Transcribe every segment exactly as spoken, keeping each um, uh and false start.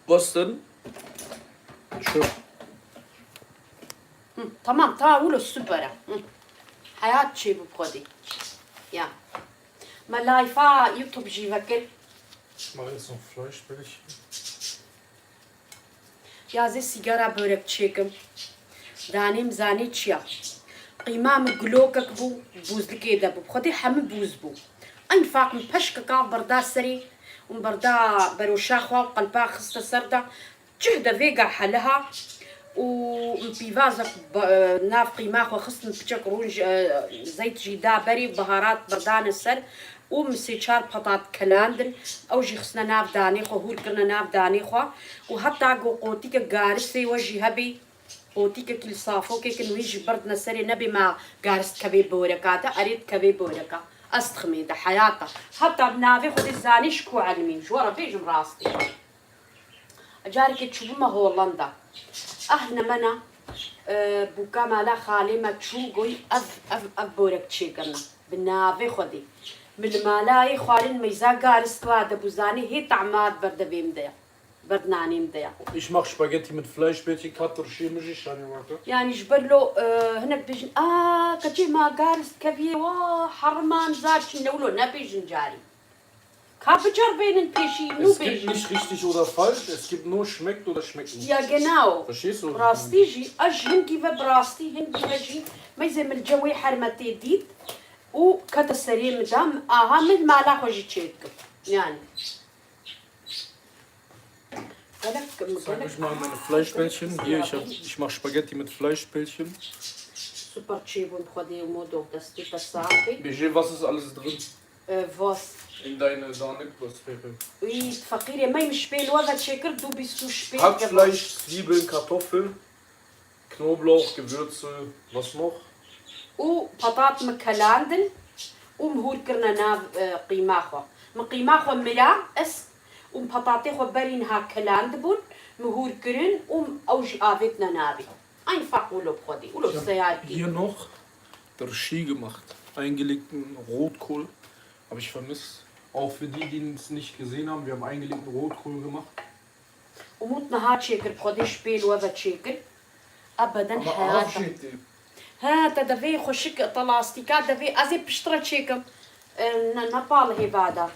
Boston. Şu. Hı, tamam, tamam, wilo super e. Hı. Hayat çêbû bi Xwedê. Ya. Me layfa YouTube jî vekir. Ich mache jetzt noch Fleischbällchen. Ya zê sîgara börek çêkim. Danêm zanî çiya. Qîma min gulokek bû, bûzlikê de bû. Xwedê hemû bûz bû. Eyn faq min peşkeka berda serê û berda beroşa xwe û qelpa xiste ser de. Cih de vêga heliha û min pîvazek ba-, nav qîma xwe xist, min piçek rûn ji, e, zeyt jî da berê, biharat berdane ser û min sê çar petat kelandin. Ew jî xistine nav danê xwe, hûr kirine nav danê xwe û heta ku qotîkek garisê we jî hebê, qotîkekî li safokêkin wî jî birdine serê, nebê ma garis dikevê boreka de, erê dikevê boreka. Ez diximê de heyata. Heta bi navê Xwedê zanî ji ku elimî, ji we re bêjim rastî. Carekê çûbûme Hollanda. Ah nemena, e, bûka mala xalê me çû goyî ev, ev, ev borek çêkirine. Bi navê Xwedê. Min li malayê xwarin meyza garis kiwa de bû zanî hê tahma berdevê min de ya. Berdnanê min de ya. Ich mach Spaghetti mit Fleischbällchen, kat turşiyê min jî şanê weke. Yani ji ber lo, e, hinek bêjin, a, keçê ma garis keviyê, wa, heriman zar çin ne wilo nebêjin carî. Ka biceribênin pêşî, nû Es gibt bêjin. Nicht richtig oder falsch, es gibt nur schmeckt oder schmeckt nicht. Ya genau. Verstehst du? Rastî jî, ez ji hingî ve bi rastî, hingî ve jî, meyzê min li cem wê hermetê dît û kete serê min da, aha min mala xwe jî çê dikim. Yani. Gelek, Zeig gelek. euch mal meine Fleischbällchen. Hier, ich, hab, ich mach Spaghetti mit Fleischbällchen. Super çêbûn Xwedê û modo destê te sax bê. Bêjê, was ist alles drin? E, Vos. In deine Danik, was wäre? Wî feqîrê me min ji pêl we ve çêkir du bîst û ji pênc. Hackfleisch, Zwiebeln, Kartoffel, Knoblauch, Gewürze, was noch? Û petat min kelandin û min hûr kirine nav, e, qîma xwe. Min qîma xwe mira, ez û min petatê xwe berî niha kelandibûn, min hûr kirin û ew jî avêtine navê. Eyn faq wilo bi Xwedê, wilo seyar kî. Hier noch Turşi gemacht. Eingelegten Rotkohl habe ich vermisst. Auch für die, die es nicht gesehen haben, wir haben eingelegten Rotkohl gemacht. Umut niha çêkir, bi Xwedê ji pêl we ve çêkir. Ebeden Ama heyata. Afşit'i. He, te devê xweşik te lastîka devê. Ez ê piştre çêkim. E, ne, ne pal hêva da.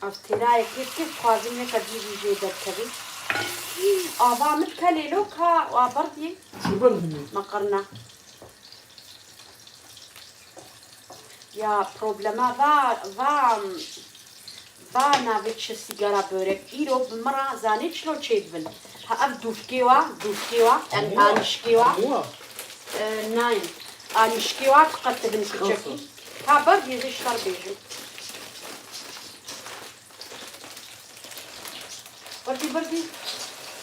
Ev têrayek yê kif dixwazim yeke dî jî jê derkevî. Ava min dikelê lo ka wa berdiyê. Şu ben mi? Meqirna. Ya problema va, va, va navê çi sigara börek. Îro bi min re zanê çilo çêdibin. Ha ev dûfkê wa, dûfkê wa, em Hemû wa. Anişkê wa. Hemû wa. E, nayên. Anişkê wa diqetibin piçekî. Ha ber diyê ji şer bêjim. Berdî, berdî.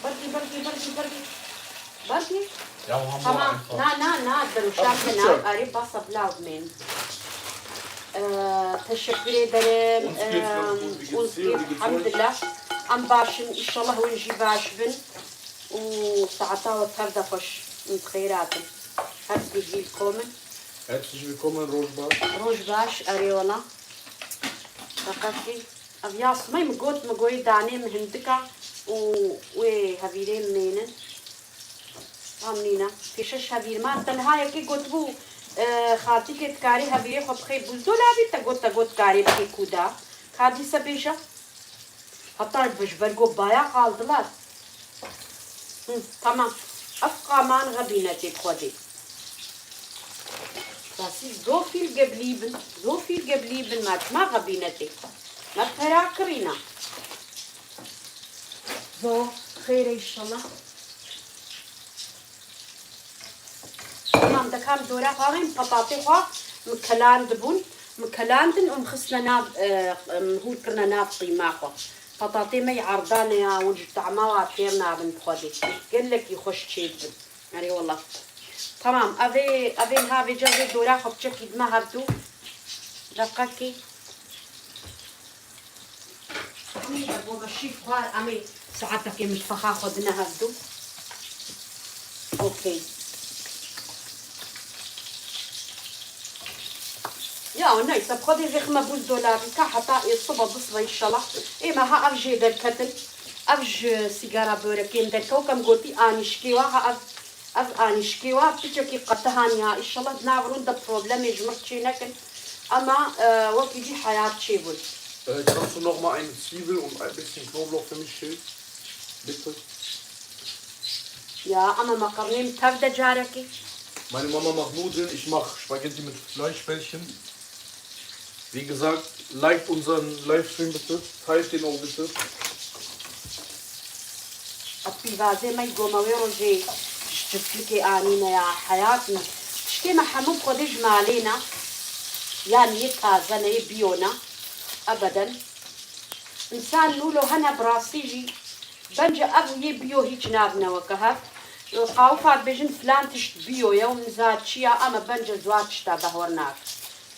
Berdî, berdî, berdî, berdî. Berdî. Ya, hemû Tamam. wa. Na, na, na, deruşan Bak, na. çok. Arê basa bila min. Ee, teşekkür ederim. Uns geht's ganz gut. Wie geht's dir? Wie geht's euch? Elhamdülillah. Em başin. İnşallah hûn jî baş bin. Û saeta we tev de xweş. Û bi xêr hatin. Herzlich willkommen. Herzlich willkommen, Rojbaş. Roj baş, erê wela. Feqet kî, ev ya Sumey min got, min goyê danê min hindika û wê hevîrê min nênin. Tam nîne. Pêşeş hevîrman. Tenha yekê gotibû, e, xaltîkê dikarî hevîrê xwe bixê buzdolabî, te got, te got karê bikê kuda. Ka dîse bêje. Heta ji ber ku baya qaldilar. Hı, tamam. Ev qaman xebînetê Xwedê. Rastî zofîl geblî bin. Zofîl geblî bin. Me çima xebînetê? Me pera kirîna. Zo, xêr e inşallah. Tamam, dekam dora xwe axin, petatê xwe min kelandibûn, min kelandin û min xistine nav, e, min hûr kirine nav qîma xwe. Petatê me yî erdane ya, hûn ji tehma wa têr nabin bi Xwedê. Gelekî xweş çêdibin. Erê wela. Tamam, evê, evê niha vêca vê dora xwe biçekî dime hevdû. Deqekî. Em ê bo meşî xwar, em ê saetekê mitbexa xwe dine hevdu. Okey. Ya, Neyse, bi Xwedê vê xime bûzdolabî ka heta ê siba bisre înşallah. Ê me ha ev jê derketin. Ev ji sîgara börekên derkew kem gotî anîşkê wa ha ev, ev anîşkê wa piçekî qetihan ya. Înşallah di nav rûn de problemê ji min çê nekin. Ema, e, wekî dî heyat çêbûn. Äh, kannst du noch mal eine Zwiebel und ein bisschen Knoblauch für mich schälen? Bitte. Ya, ama me qirnê min tev de carekê. Meine Mama macht Nudeln, ich mach Spaghetti mit Fleischbällchen. Wie gesagt, liked unseren Livestream bitte, teilt den auch bitte. Ev pîvazê me gome wê rojê ji çiftlikê anîne ya heyat min. Tiştê me hemû bi Xwedê ji malê ne. Yanî yê taze ne, yê biyo ne. Ebeden. Însan nûlo hene bi rastî jî bence ev yê biyo hîç nabine weke hev. Qawfa dibêjin filan tişt biyo ye û min za çi ya, ema bence ziwa tişta behwer nake.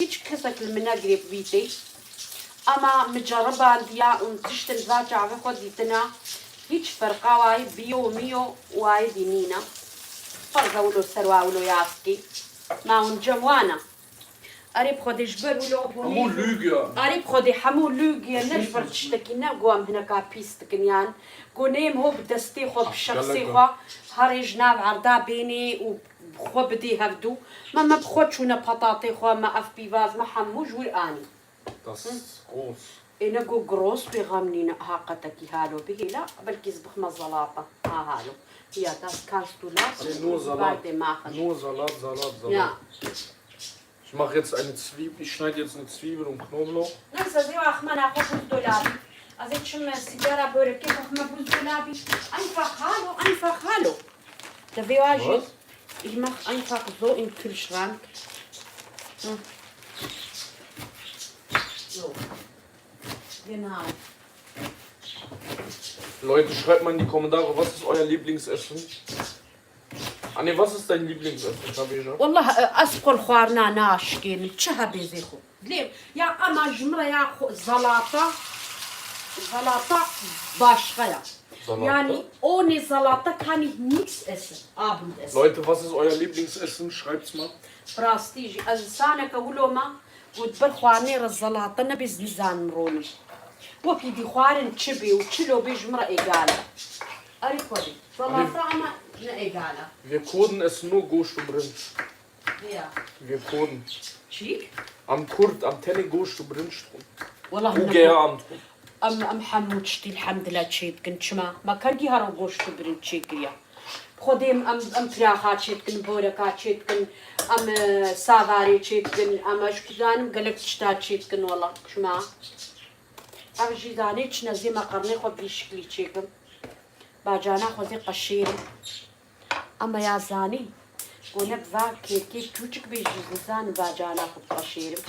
Hîç kesek li min negirê bi vî tê. Ema min ceribandiya û tiştin va çavê xwe dîtina. Hîç ferqa wayê biyo miyo wayê dî nîne. Ferz e wilo ser wa wilo yaz bikî. Ma hûn cem wan e. Erê bi Xwedê ji ber wilo Hemû lüg ya. Erê bi Xwedê hemû lüg ye, ne ji ber tiştekî, ne ku em hineka pîs dikin yan. Ku nêm ho bi destê xwe, bi şexsê xwe, herê ji nav erda bênê û bi xwe bidê hevdû. Me, me bi xwe çûne petatê xwe, me ev pîvaz, me hemû ji wir anî. Das ist groß. Ê ne ku gross bê xem nîne, ha qetekî halo bihêla, belkî ez bixme zelata. Ha halo. Ya, das kannst du lassen. Allez, nur Salat. Beide machen. Nur Salat, Salat, Salat. Ja. Ich mache jetzt eine Zwiebel, ich schneide jetzt eine Zwiebel und Knoblauch. Neyse, ez ê axme naxwe bûzdolabî. Ez ê çim sîgara börekê bixme bûzdolabî. Einfach halo, einfach halo. Te vê wa jî. Was? Ich mach einfach so im Kühlschrank. Hm. So. Genau. Leute, schreibt mal in die Kommentare, was ist euer Lieblingsessen? Anne, was ist dein Lieblingsessen, Khadija? Wallah, e, ez qol xwarina naşkênim. Çi hebê zê xwe. Lê ya ema ji min re ya xwe zelata, zelata başqa ya. Zelata? Yani, ohne zelata kann ich nichts essen, Abendessen. Leute, was ist euer Lieblingsessen? Schreibt's mal. Bi rastî jî ez insaneke wilo me. Got ber xwarinê re zelata nebê, ez nizanim ronim. Wekî dî xwarin çi bê û çilo bê ji min re êgal e. Erê xwedê. Zelata ama ne êgal e. Wir Kurden essen nur Goşt und Rind. Vêya. Wir Kurden. Çî? Em Kurd, em tenê goşt û birinç dixwin. Wela û geya em dixwin. Em, em hemû tiştî elhamdulillah çê dikin. Çima? Me kengî hero goşt û birinç çêkiriya? Xwedê em, em, em piraxa çêdikin, boreka çêdikin, em, e, savarê çêdikin, em, ez ku zanim gelek tişta çêdikin wela. Çima? Ev jî zanê çi nezê me qernê xwe bi vî şiklî çêkim. Bacana xwe zê qeşêrim. Ama ya zanî, ku ne bi va kêkê çûçik bê jî nizanim bacana xwe bi qeşêrim.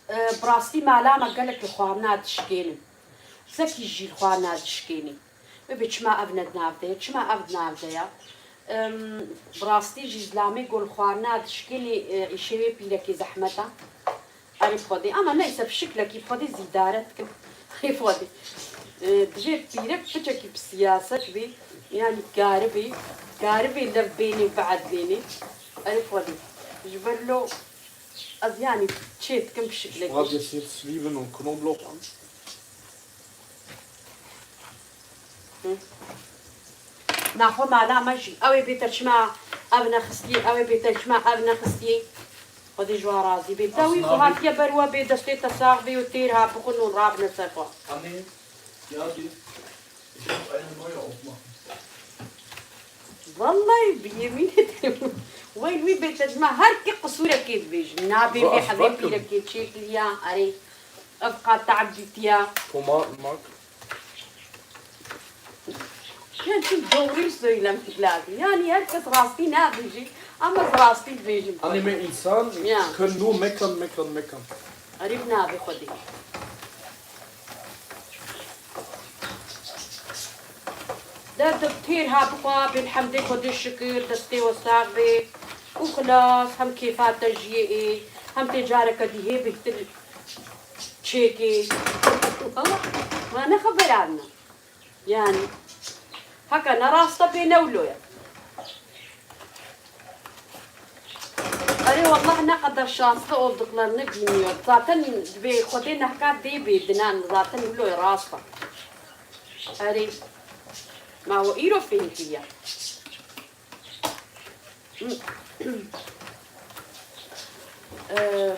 E, bi rastî mala me gelekî xwarina dişkênin. Zekî jî li xwarina dişkênî. Bibê çima ev ne di nav de ye, çima ev di nav de ye? Em, bi rastî jî zilamê ku li xwarina dişkênî, e, îşê wê pîrekê zehmet e. Erê bi Xwedê. Ama neyse, bi şiklekî bi Xwedê zî îdare dikim. Erê bi Xwedê. E, divê pîrek piçekî bi siyaset bê, yanî karibê, karibê lev bênê biedlênê. Erê bi Xwedê. Ji ber lo Ez yanî çê dikim bi şiklekî. Ich brate jetzt hier Zwiebeln und Knoblauch an. Hı. Naxwe mala me jî. Ew ê bê te çima ev nexistiye, ew ê bê te çima ev nexistiye. Xwedê ji wan razî bê. Te wî ku hatiye ber we bê, destê te sax bê û têr ha bixwin û rabine ser xwe. Anne, ya, die, ich muss eine neue aufmachen. Vallahi bi yemînê te. Wey wî bê te dima her ki qisûrekê dibêjin. Nabê vê hevê pîrekê çêkiriya, erê. Ev qat te'eb dîtiya. Tomat, mak. Yani, çünkü doğruyu söylemek lazım. Yani, herkes rastî nabêjî, ama ez rastî dibêjim. Anime insan, ya, können nur meckern, meckern, meckern. Erê bi navê Xwedê. Derdib têr ha bixwa, bê li hemdê Xwedê şikir, destê we sax bê. Û xilas, hem kêfa te jiyê ê, hem tê careke dî hê bêhtir çêkê. Wala, ma ne xeberan ne. Yani, haka ne rast e bê ne wilo ye. Erê, wallah ne kadar şanslı olduklarını bilmiyor. Zaten divê Xwedê nehka dê bê dinan. Zaten wilo rast e. Erê, ma we îro fêm kiriye. Eh,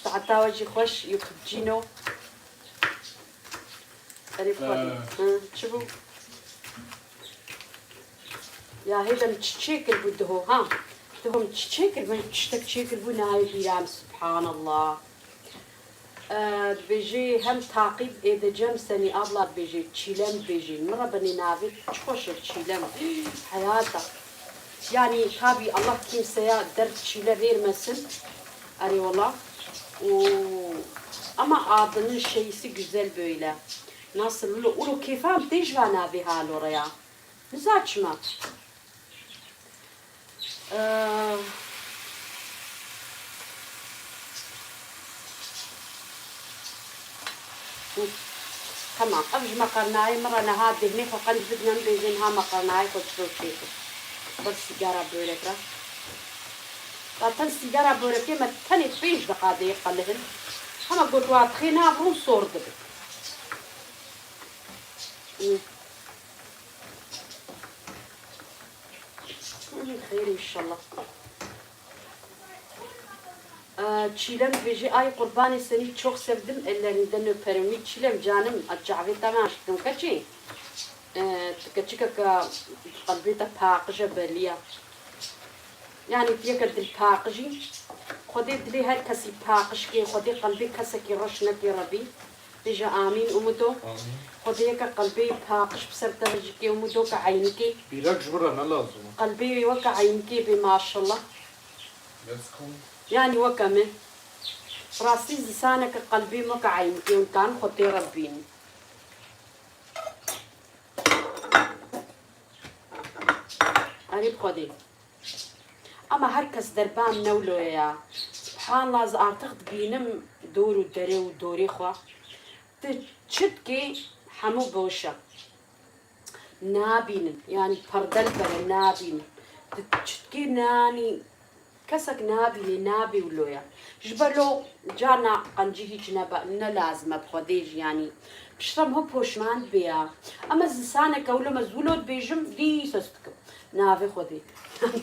Saeta we jî xweş, you cappuccino. Erê Xwedê. Ee. Hı, çi bû? Ya hêdem çi çêkir bû diho, ha? Diho min çi çêkir, min tiştek çêkir bû, nayê bîra min, subhanallah. Ee, dibêjê hem taqîb edeceğim seni abla, dibêjê, Çîlem dibêjê. Min re benê navê çi xweş e Çîlem. Heyata. Yani tabii Allah kimseye dert çile vermesin. Erê wala. Oo. Ama adının şeysi güzel böyle. Nasıl ulo, ulo kêfa min tê ji va navê halo re ya. Niza çima. Ee, Hı. Tamam. Ev ji meqernayê min re niha dêhnê xwe qenc bidine, min bêjin ha meqernayê xwe çilo çêkir. Ber sîgara börek re. Zaten sîgara börekê me tenê pênc deqa dê qelihin. Hema got wa dixê nav rûn sor dibe. Hı. Xeyr inşallah. Ee, Çiğdem dibêje, ay qurbanê seni çok sevdim, ellerinden öperim. Wî Çiğdem canım, a çavê te me aşkım keçê. Ee, tu keçikeke qelbê te paqij e, belî ya. Yani tu yeke dilpaqijî. Xwedê dilê her kesî paqij kê, Xwedê qelbê kesekî reş nekê Rebî. Bêje amîn Umudo. Amîn. Xwedê yeke qelbê paqij bi ser te ve jî kê Umudo ke eynikê. Pîrek ji bin re ne lazim e. Qelbê wê weke eynikê bê maşallah. Let's go. Yani weke min. Rastî zisaneke qelbê min weke eynikê hûn karin xwe tê re bînin. Erê bi Xwedê. Ama her kes derba min ne wilo ye ya. Subhanallah, ez artık dibînim dor û derê û dorê xwe. Tu çi dikê, hemû boş e. Nabînin, yani perde li bere nabînin. Tu çi dikê, nanî kesek nabînê, nabê wilo ye. Ji ber lo carna qencî hîç ne, ne lazim e bi Xwedê jî, yani. Piştre min poşman dibe ya. Ama zisaneke wilo me zû lo dibêjim, dîsa ez dikim. Navê Xwedê.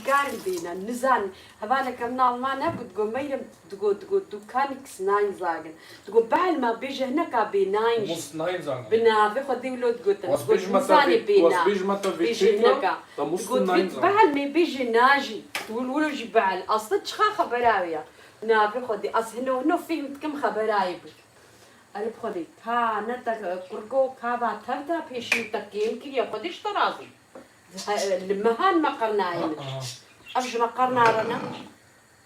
Karin bêne, nizan. Hevaleke min Alman hebû, digo, Meyrem, digo, digo, du kann nichts Nein sagen. Digo, behel me, bêje hineka bê Nein jî. Muss Nein sagen. Bi navê Xwedê wilo digotin. Was Digo, bêjme te nizanê vê, bê was na. Bêjme te vê Bêje çêkira, hineka. Da musst Digo, du Nein sagen. Behel me, bêje na jî. Tu wilo jî behel. Aslı çiqa xebera wê ya. Navê Xwedê. Ez hino, hino fîhm dikim xebera wê bû. Erê bi Xwedê, ka ne te kurgo, ka va tev de pêşî te kêm kiriye, Xwedê ji te razî. Li mehan me qernayê min. Aa. Ev ji me qerna re ne.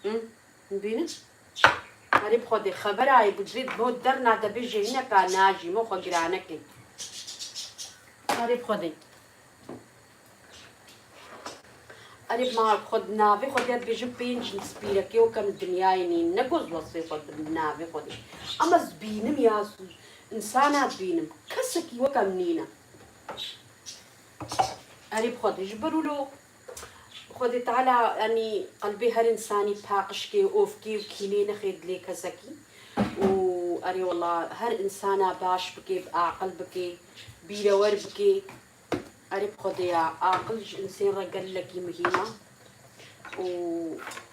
Hı? Bînin? Erê bi Xwedê, xebera ye bi cid bo derna de bêje hineka najî, mo xwe giranekê. Erê bi Xwedê. Erê ma xwe di navê xwe de dibêjim pênc spîrekê weke min dinyayê nîn. Ne ku ez wesfê xwe didim navê xwe de. Ama ez bînim ya, insana dibînim. Kesekî weke min nîne. Erê bi Xwedê ji ber wilo Xwedê Teala, yanî qelbê her insanî paqij kê, ofkê û kînê nexê dilê kesekî. Û erê wela her insana baş bikê, bi aqil bikê, bîrewer bikê. Erê bi Xwedê ya, aqil ji insên re gelekî muhîm e. Û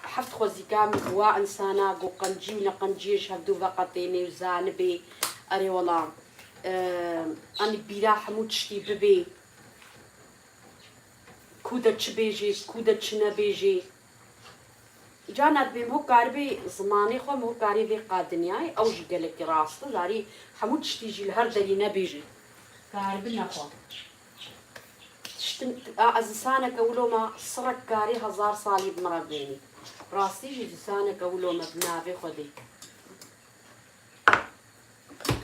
heft xwezîka min bi wa insana ku qencî û neqenciyê ji hevdû veqetênê û zanibê. Erê wela, e, em ê bîra hemû tiştî bibê. Ku de çi bêjê, ku de çi nebêjê. Carna dibê min ho karibê zimanê xwe, min ho karê vê qa dinyayê, ew jî gelekî rast e. Zarî hemû tiştî jî li her derî nebêjî. Karibine xwe. Tiştin, a, ez insaneke wilo me sirek karê hezar salî bi min re bênî. Rastî jî insaneke wilo me bi navê Xwedê.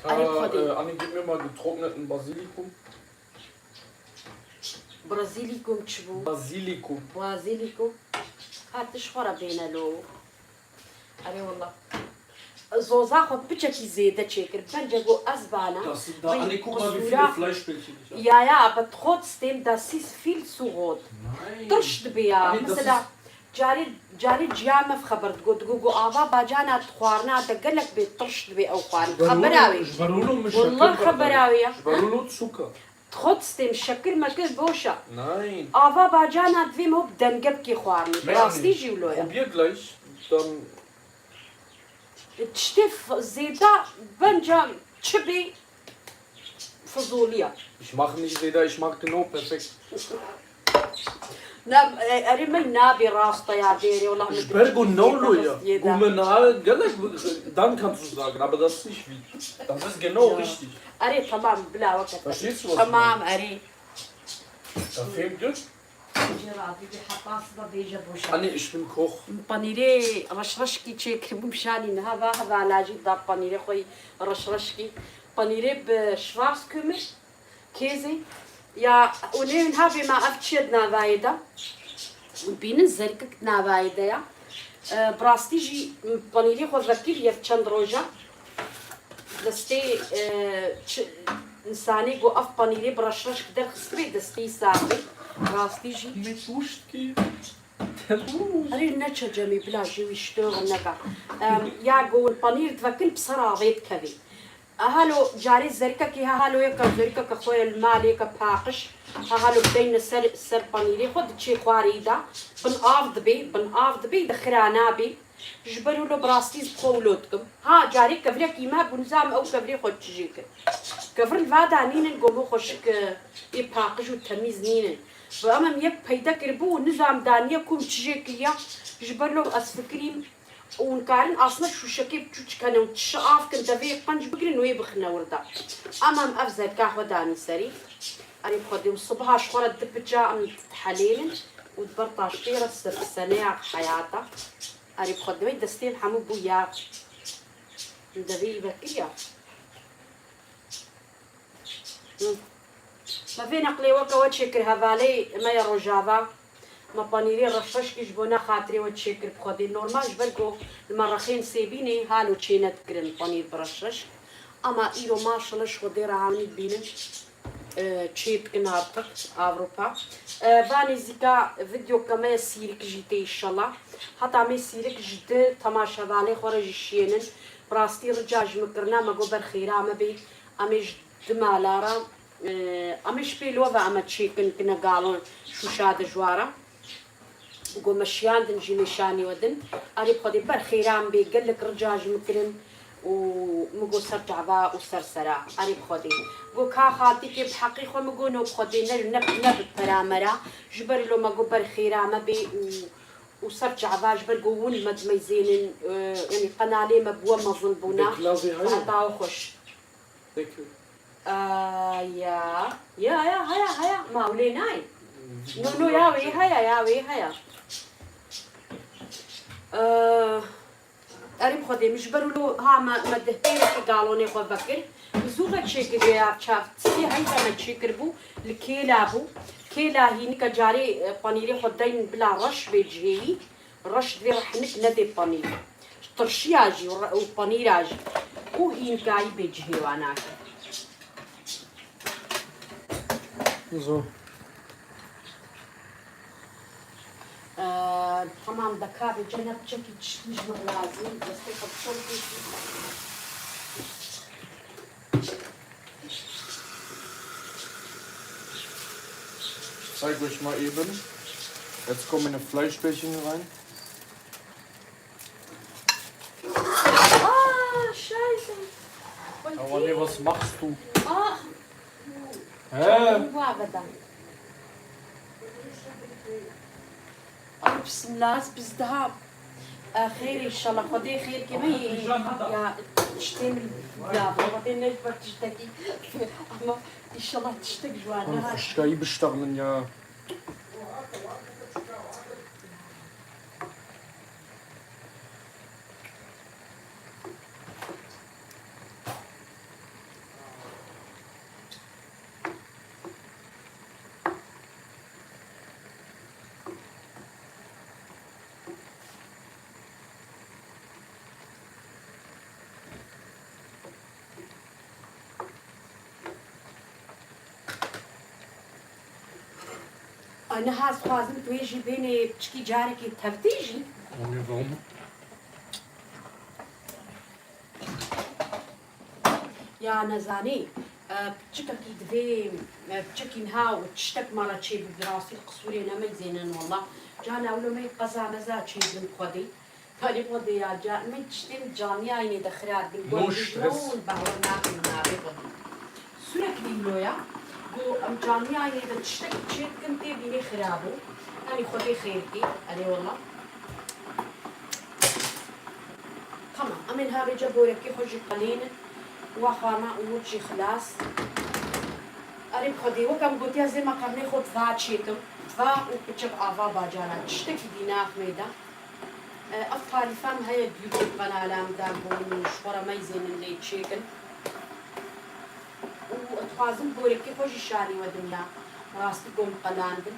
Ka, Erê Xwedê. Äh, Anne, gib mir mal getrockneten Basilikum. Brazilikum çi bû? Basilikum. Basilikum. Ha, tu ji xwe re bêne lo. Erê wela. Zoza xwe piçekî zêde çêkir. Bence got ez bana. Das, da, Vay, eine, guck mal, wie qusûra. Viele Fleischbällchen ich habe. Ya, ya, aber trotzdem, das ist viel zu rot. Nein. Tirş dibe ya. Anne, das Mesela, ist carê, carê ciya me xeber digot, digot, got, ava bacana dixwarina de gelek bê tirş dibe ew xwarin. Ji ber Xebera wilo, wê. Ji ber wilo min Wallah şeker xebera berdayî. Wê ya. Ji ber wilo Zucker. Trotzdem, şekir mekir boş e. Nein. Ava bacana divê me bi denge bikê xwarinê. Bi rastî jî wilo ye. Probier gleich, dann Tiştê f-, zêde bence çi bê fizûliya. Ich mache nicht zêde, ich mache genau perfekt. Ne, e, erê me nabê rasta ya dêrê, wala Ji ber ku newlo ya. Ku me na gelek, dann kannst du sagen, aber das ist nicht wie. Das ist genau richtig. Erê, tamam, bila weke. Verstehst du, was ich meine? Tamam, erê. Verstehst du? Cêra, bibî heta siba bêje boşa. Anne, ich bin Koch. Panîrê reş reşkî çêkiribû şanî niha va hevala jî da panîrê xwe yî reş reşkî. Panîrê bi Schwarzkümmel, kêzê. Ya, û nê niha bê ma ev çi ye di navayê de? Bînin zerkik di navayê de ya. E, bi rastî jî panîrê xwe vekir yev çend roja. Destê, e, çi, insanê ku ev panîrê bi reş reşk derxistibê destê wî sax bê. Rastî jî. Mit uştkî. Erê neçe Cemî bila jî wî ştêr neka. Em, ya ku hûn panîr divekin bi ser avê dikevê. Halo carê zerikekê he, halo yeka zerikeke xwe ye li malê yeke paqij. He, halo bideyne ser, ser panîrê xwe diçê xwarê de. Bin av dibê, bin av dibê, de xira nabê. Ji ber wilo bi rastî ez bi xwe wilo dikim. Ha, carê kevirekî me bû, nizam ew kevirê xwe çi jê kir. Kevir li va da nînin, gomo xweşik, e, ê paqij û temîz nînin. Bi em em yek peyde kiribû û nizam daniye ku em çi jê kiriya. Ji ber wilo ez fikirîm û hûn karin aslında şûşekê biçûçik hene û çi av kin devê qenc bigirin û ê bixine wir de. Em em ev zerka xwe danî serî. Erê bi Xwedê û sibiha ji xwe re du piça em dihelênin û di ber taştê re ser seneya heyata. Erê bi Xwedê, wê destê min hemû bû ya. Min devê î vekiriya. Hı. Me vê neqlê weke we çêkir hevalê me ya Rojava. Me panîrê reşreşkî ji bona xatirê we çêkir bi Xwedê. Normal ji ber ku li me rexên sêbînê halo çê nedikirin panîr bi reşreşk. Ama îro maşallah ji Xwedê re hawî dibînin. E, çê dikin artık Avrupa. E, va nêzîka videoka me ye sîrik jî tê înşallah. Heta me sîrik ji di temaşevalê xwe re jî şiyênin. Bi rastî rica ji min kirine me got ber xêra me bê. Em ê ji di mala re, e, em ê ji pêl we ve em ê çêkin kine galon şûşa de ji wa re. Got me şiyandin jî nîşanî we din. Erê bi Xwedê ber xêra min bê, gelek rica ji min kirin û min got ser çava û ser sera. Erê bi Xwedê. Got ka xaltîkê bi heqî xwe min got no bi Xwedê ne, ne, ne bi pera me re. Ji ber lo me got ber xêra me bê û, û ser çava ji ber got win me dimeyzênin, e, yanî qenalê me bi we mezin bûne. Deklavê heye? Heta we xweş. Thank you. Aa, ya. Ya, ya, haya, haya. Ma ew lê nayê. No, no, ya wê haya, ya wê haya. Aa, erê bi Xwedê, min ji ber wilo ha me, me deh pêrekê galonê xwe vekir. Min zû ve çêkiriye ya çav. Tiştê heyva me çêkiribû, li kêla bû. Kêla hînika carê, e, panîrê xwe deyn bila reş bê cihê wî. Reş divê re hinik nedê panîr. Tirşiya jî û re-, û panîra jî. Û hînkayî bê cihê wan nake. Zo. Ee, tamam, deka bê, cenab çekî çiştî ji min lazim. Destê xwe bi çew kêşî. Ich zeig euch mal eben. Jetzt kommen meine Fleischbällchen rein. Ah, Scheiße. Awanê, was machst du? Ah. He? Wa veda. Ay, bismillah, biz daha, e, xêr inşallah. Xwedê xêr ke me yê, ya, tiştê min ya, Xwedê ne ji ber tiştekî. Ama inşallah tiştek ji wan Oğlum, ne. Xuşkayî biştexlin ya. Niha ez dixwazim tu yê jî bênê piçikî carekê tevdî jî. Hûn ê vewm. Ya nezanî, e, piçikekî divê, e, piçekî niha û tiştek mala çêbû, bi rastî qisûrê ne meyzênin wela. Can ewlo me qeza meza çêbûn Xwedê. Tanî Xwedê ya, ca-, min tiştên caniyayînê de xirab bin. Got, no stress. Hûn bawer nakin navê Xwedê. Sürekli îlo ya. Got, em caniyayînê de tiştek çêdikin, tê bînê xirab bû. Tanî Xwedê xêr kê. Erê wela. Tamam, em ê niha vêca borekê xwe jî qelênin. Wa xwarina û jî xilas. Erê bi Xwedê, wek em gotiya zê meqernê xwe va çêkim. Va û piçik ava bacana. Tiştekî dî naxmê de. E, ev tarîfa min heye di YouTube qenala min de, ku hûn ji xwe re meyzênin lê çêkin. Û dixwazim borekê xwe jî şanî we din ya. Rastî ku em qelandin.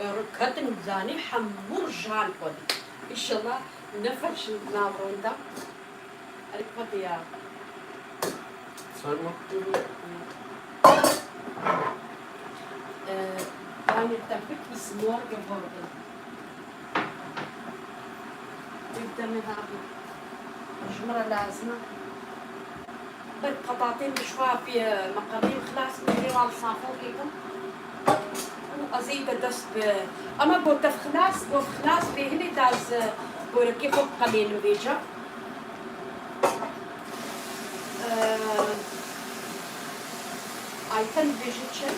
E, ketin zanî hemû rijan xwe dî. Înşallah ne xweş nav ronda. Erê Xwedê ya. Sarma. Ee, deine Tepik ist morgen worden. Evde mi abi? Ji min re lazim e. Ber petatên bi şwa pê meqemî xilas min, vê wal safo kêkim. Û ez ê de dest bi, ama gotev xilas, gof xilas bê hinê da ez gorekê xwe biqelênim vêca. Ee, Ayten dibêje çi?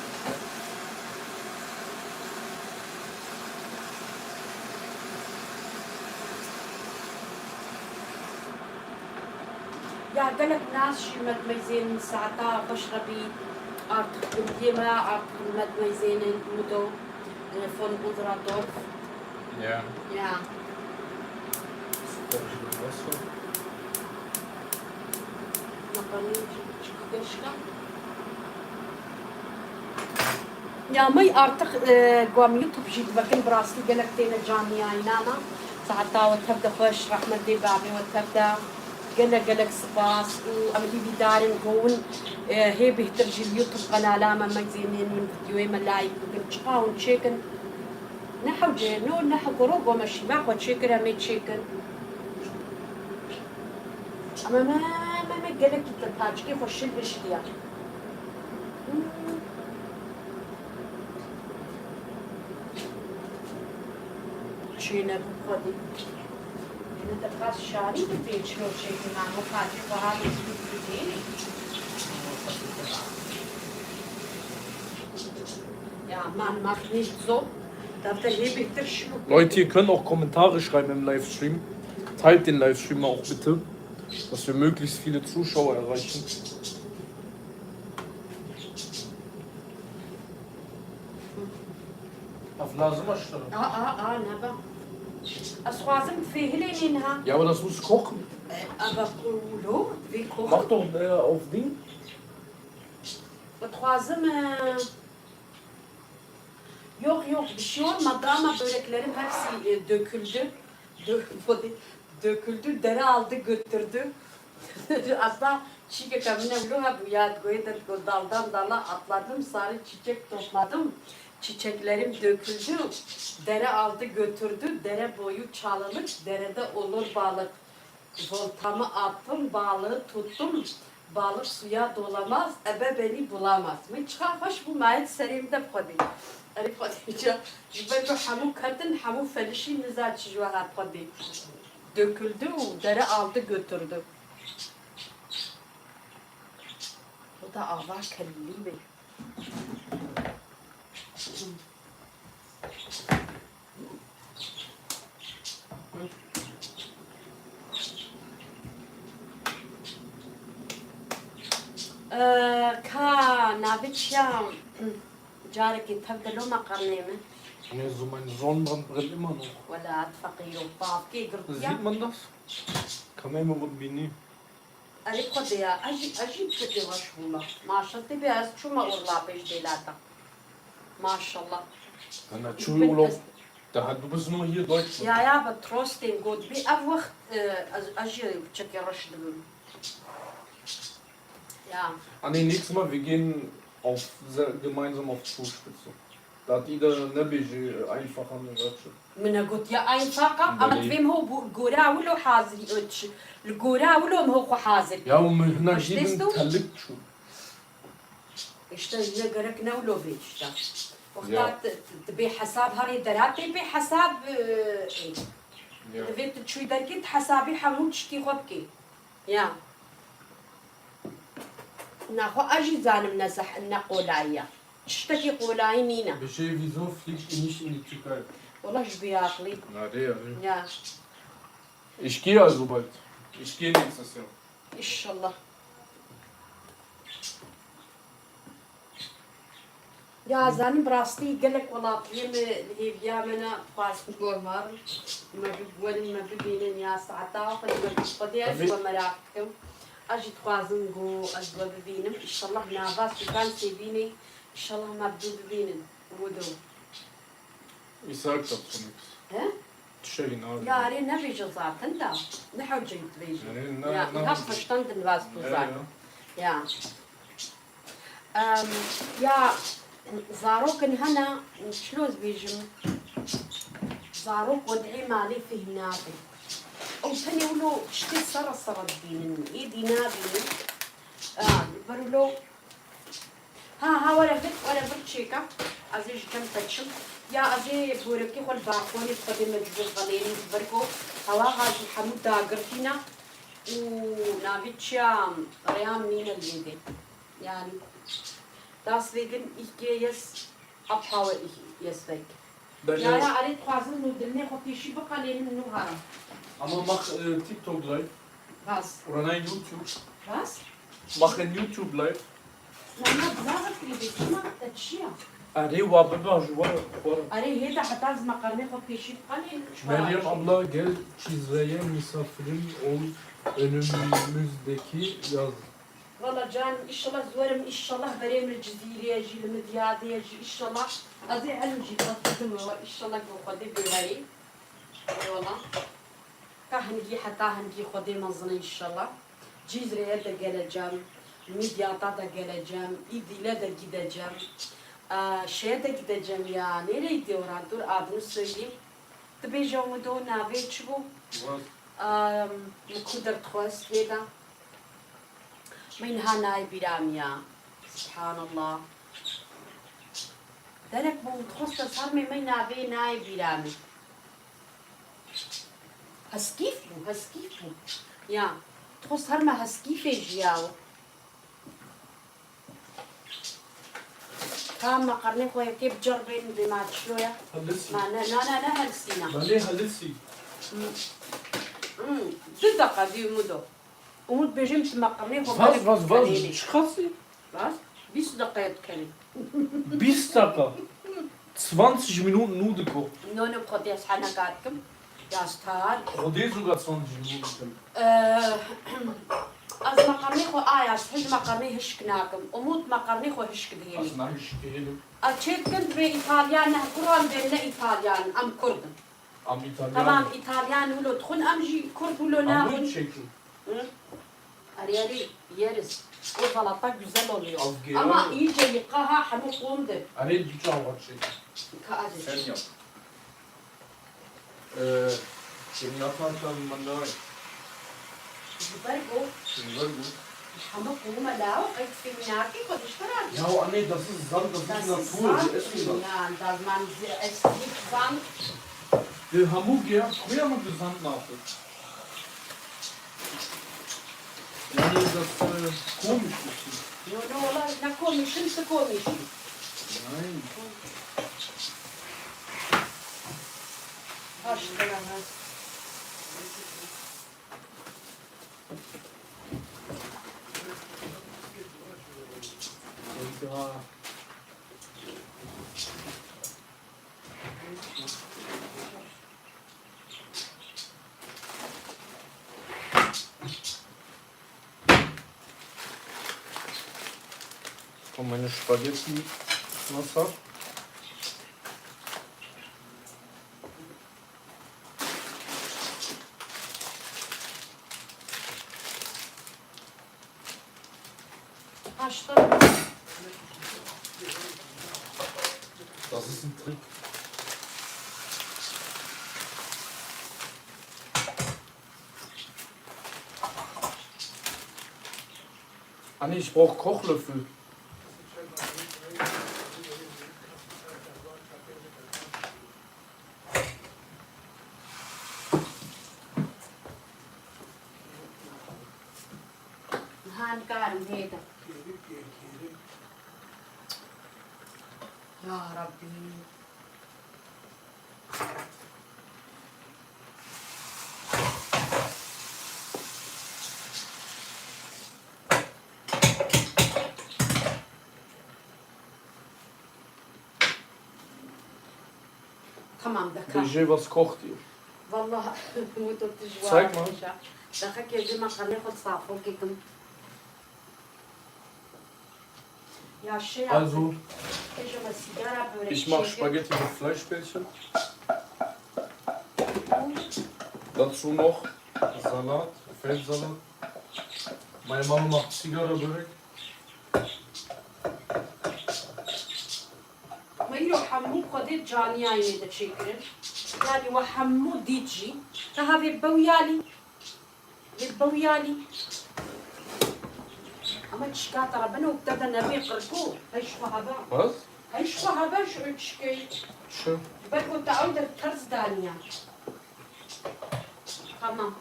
Ya gelek nas jî me dimeyzên saeta xweş re bî, artık gundiyê me, artık me dimeyzênin Mudo, e, von unserer Dorf. Ja. Ja. Super, jî baş e. Meqanî jî çi geşka. Ya me artık, e, ku em YouTube jî divekin, bi rastî gelek têne caniyayîna me. Saeta we tev de xweş, rehmetê bavê we tev de. Gelek gelek spas û em hîvîdar in ku hûn, e, hê bêhtir jî li YouTube qenala me meyzênin, min vîdyoyê me like bikin, çiqa hûn çêkin. Ne hewce, no, ne hewce, ro ku me şîva xwe çêkir, em ê çêkin. Ama me, me, me gelekî te paçikê xwe şil biştiya. Hmm. Çênebû Xwedê. Yine de qas şarî bi pêçlo çêkir, mamo paçê xwe halê zû bi dênê. Ja, man macht nicht so. Leute, ihr könnt auch Kommentare schreiben im Livestream. Teilt den Livestream auch bitte, dass wir möglichst viele Zuschauer erreichen. Ev lazim e ji te re? A, a, a, nebe. Ez xwazim fêhilê nîn ha. Ja, aber das muss kochen. E, aber lo, wie kochen? Mach doch, äh, auf Ding. Dixwazim, e, yok, yok, bir şey olmadı ama böreklerim hepsi, e, döküldü. Dö-, döküldü, dere aldı götürdü. Aslında çîkeke min ew hebû ya, digoyê de digo, daldan dala atladım, sarı çiçek topladım. Çiçeklerim döküldü, dere aldı götürdü, dere boyu çalılık, derede olur balık. Voltamı attım, balığı tuttum. Balık suya dolamaz, ebe beni bulamaz. Min çiqa xweş bû, mayet serê min de bi Xwedê. Erê Xwedê ca, ji ber ku hemû ketin, hemû felişî, niza çi ji we hat Xwedê. Döküldü û dere aldı götürdü. O da ava kellî bê. Ee, ka navê çi ya? Carekê tev de lo meqernê min. Ne, so meine Sonnenbrille immer noch. Wela, feqîro, bavkê girtiya. Sieht man das? Kann man immer gut bini. Erê Xwedê ya, ez jî, ez jî piçekê xweş bûme. Maşallah, tê bê ez çûme Urlabê ji dêlata. Maşallah. Ana çû Urlaub. Daha du bist nur hier Deutschland. Ya, ya, bi trostên got bî. Ev wext, e, ez, ez jî piçekê reş dibim. Ja. Anne, nächstes Mal, wir gehen Auf, se-, gemeinsam auf die Zugspitze. Dat î de nebêjî einfacher Müngerçe. Min e gotiye einfacher, ama Belê. Divêm ho bu-, gore wilo hazirî, ö, ç-, li gore wilo min ho xwe hazir. Ya, û min hinek Aş jî bin dest û telik çû. İşte ne gerek ne wilo bê işte. Wexta Ya. Ti, ti, ti bê hesab herê deratê bê hesab, e, ê. Ya. Divê tu çûyî derkî, ti hesabî hemû tiştî xwe bikî. Ya. Naxwe ez jî zanim ne zeh-, ne qolayî ye. Tiştekî qolayî nîne. Bêje, wieso fliegt ihr nicht in die Türkei? Wela ji bê aqilî. Nerede yani? Ya. Ich gehe also bald. Ich gehe nächstes Jahr. İnşallah. Ya, zanim bi rastî gelek welatiyê me li hêviya me ne, dixwazin ku em herin, me bi-, werin me bibînin ya saeta xwe, me bi Xwedê ez Tabii. we meraq dikim. Ez jî dixwazim ku ez we bibînim. Înşallah nava Sûkan Sêbînê, înşallah me bi dû bibînin. Wido. Îsa kitap sonix. He? Tiştekî nabe. Ya, erê nebêje zaten da. Ne hewceyî dibêje. Erê, ne, Ya, ne niha hewceyî. Piştan din rast Ya, bû zaten. Ya. Ya. Em, ya, zarokin hene, çilo ez bêjim, zarok wed'ê malê fêhm nake. Ew tenê wilo tiştê sere sere dibînin, êdî nabînin. A, li ber wilo, ha, ha, were vir, were vir çêka. Ez ê ji kem te çim. Ya, ez ê borekê xwe li balkonê bi xwedê mecbûr xelênim, ji ber ku hewa ha jî hemû dagirtîne û navê çiya rêya min nîne li vê dê. Yani, deswegen ich gehe jetzt abhaue, ich jetzt weg. Belê. Ya, ya, erê dixwazim nû dilmê xwe pêşî biqelênim nû herim. Ama mach, e, TikTok live. Was? Oder nein, YouTube. Was? Mach ein YouTube live. Na, na, dixwazim klîbê çima te çiya? Erê, wa biba ji we xwe. Erê, hê de heta ez meqernê xwe pêşî biqelênim. Meryem abla gel Cizre'ye misafirim ol önümüzdeki yaz. Valla canim, înşallah ez werim, înşallah berê min li Cizîrê ye jî, li Midyadê ye jî, înşallah. Ez ê elim jî qet bidim we, înşallah ku Xwedê guherî. Eyvallah. Ka hingî heta hingî Xwedê mezin e înşallah. Cizreyê de gelecem, Midyata de gelecem, Îdîle de gidecem. Aa, şeye de gidecem ya, nereydi ora? Dur, adını söyleyeyim. Dibêje Wido, navê çi bû? Rast. Aa, min ku derdixwest hêda. Min niha nayê bîra min ya. Subhanallah. Derek bû, dixwest ez hermê me navê nayê bîra min. Heskîf bû, heskîf bû. Ya, dixwest herme heskîfê jî ya. Ka meqernê xwe yekê biceribên dê ma çilo ya. Helisî. Ma ne, na, na, ne helisî na. Belê helisî. Hmm. Hmm. Du deqa dî Umut o. Umut bêjim tu meqernê xwe Vaz, vaz, vaz. Çi qasî? Vaz? Bîst deqe dikenî. Bîst deqa. Zwanzig Minuten Nudelkoch. No, no, bi Xwedê ez heneka dikim. Ya star. Xwedê zû gat zwanzig Minuten. Eh, ez meqernê xwe aya, ez hîç meqernê hişk nakim. Umut meqernê xwe hişk dihêlî. Ez ne hişk dihêlim. Ez çê dikin divê Îtalyan ne kuran bên ne Îtalyan, em Kurd in. Em Îtalyan. Tamam, Îtalyan wilo dixwin, em jî Kurd wilo naxwin. Hemû çêkin. Hı? Her yeri yeriz. O salata güzel oluyor. Ama iyice yıka ha, hemû qûndir. Erê, du çawa çêkin. Ka ez Sen yap. Ee, seni yaparken ben daha iyi. Ji ber ku Seni ver bu. Hemû qûme law, qey fîmnakî xwe diştiran. Ya, anne, das ist Sand, das ist Natur, das ist Sand. Yan, das man, es nicht Sand. Ee, hemû gel, kuya mı bir Sand naxwe? Yani, das, äh, komisch ist. No, no, wala ne komîşin, tu komîşî. Nein. Haş, ha. Eyvah. Kommen Spaghetti Wasser. Haşta. Das ist ein Trick. Anni, ich brauch Kochlöffel. Niha nikarim hê de. Ya Rabbî. Tamam, deka. Bêje was kocht ihr? Wallah, muto tij wa. Zeig mal. Deka ke jê me qanê xwe safo kekim. Ya şey yaptık. Also, Kêje me sigara börek ich mach çêkir. Spaghetti mit Fleischbällchen. Dazu noch Salat, Feldsalat. Meine Mama macht Zigarra-Börek. Me îro hemû xwedê caniyayê de çêkirin. Yanî we hemû dît jî. Te havê bewiyalî. Vê bewiyalî. Ama çika te re beno te de nebê qirko. Hey ji xwe hebe. Was? Hey ji xwe hebe ji çikey. Çi? Belko te ew der ters daniya. Tamam.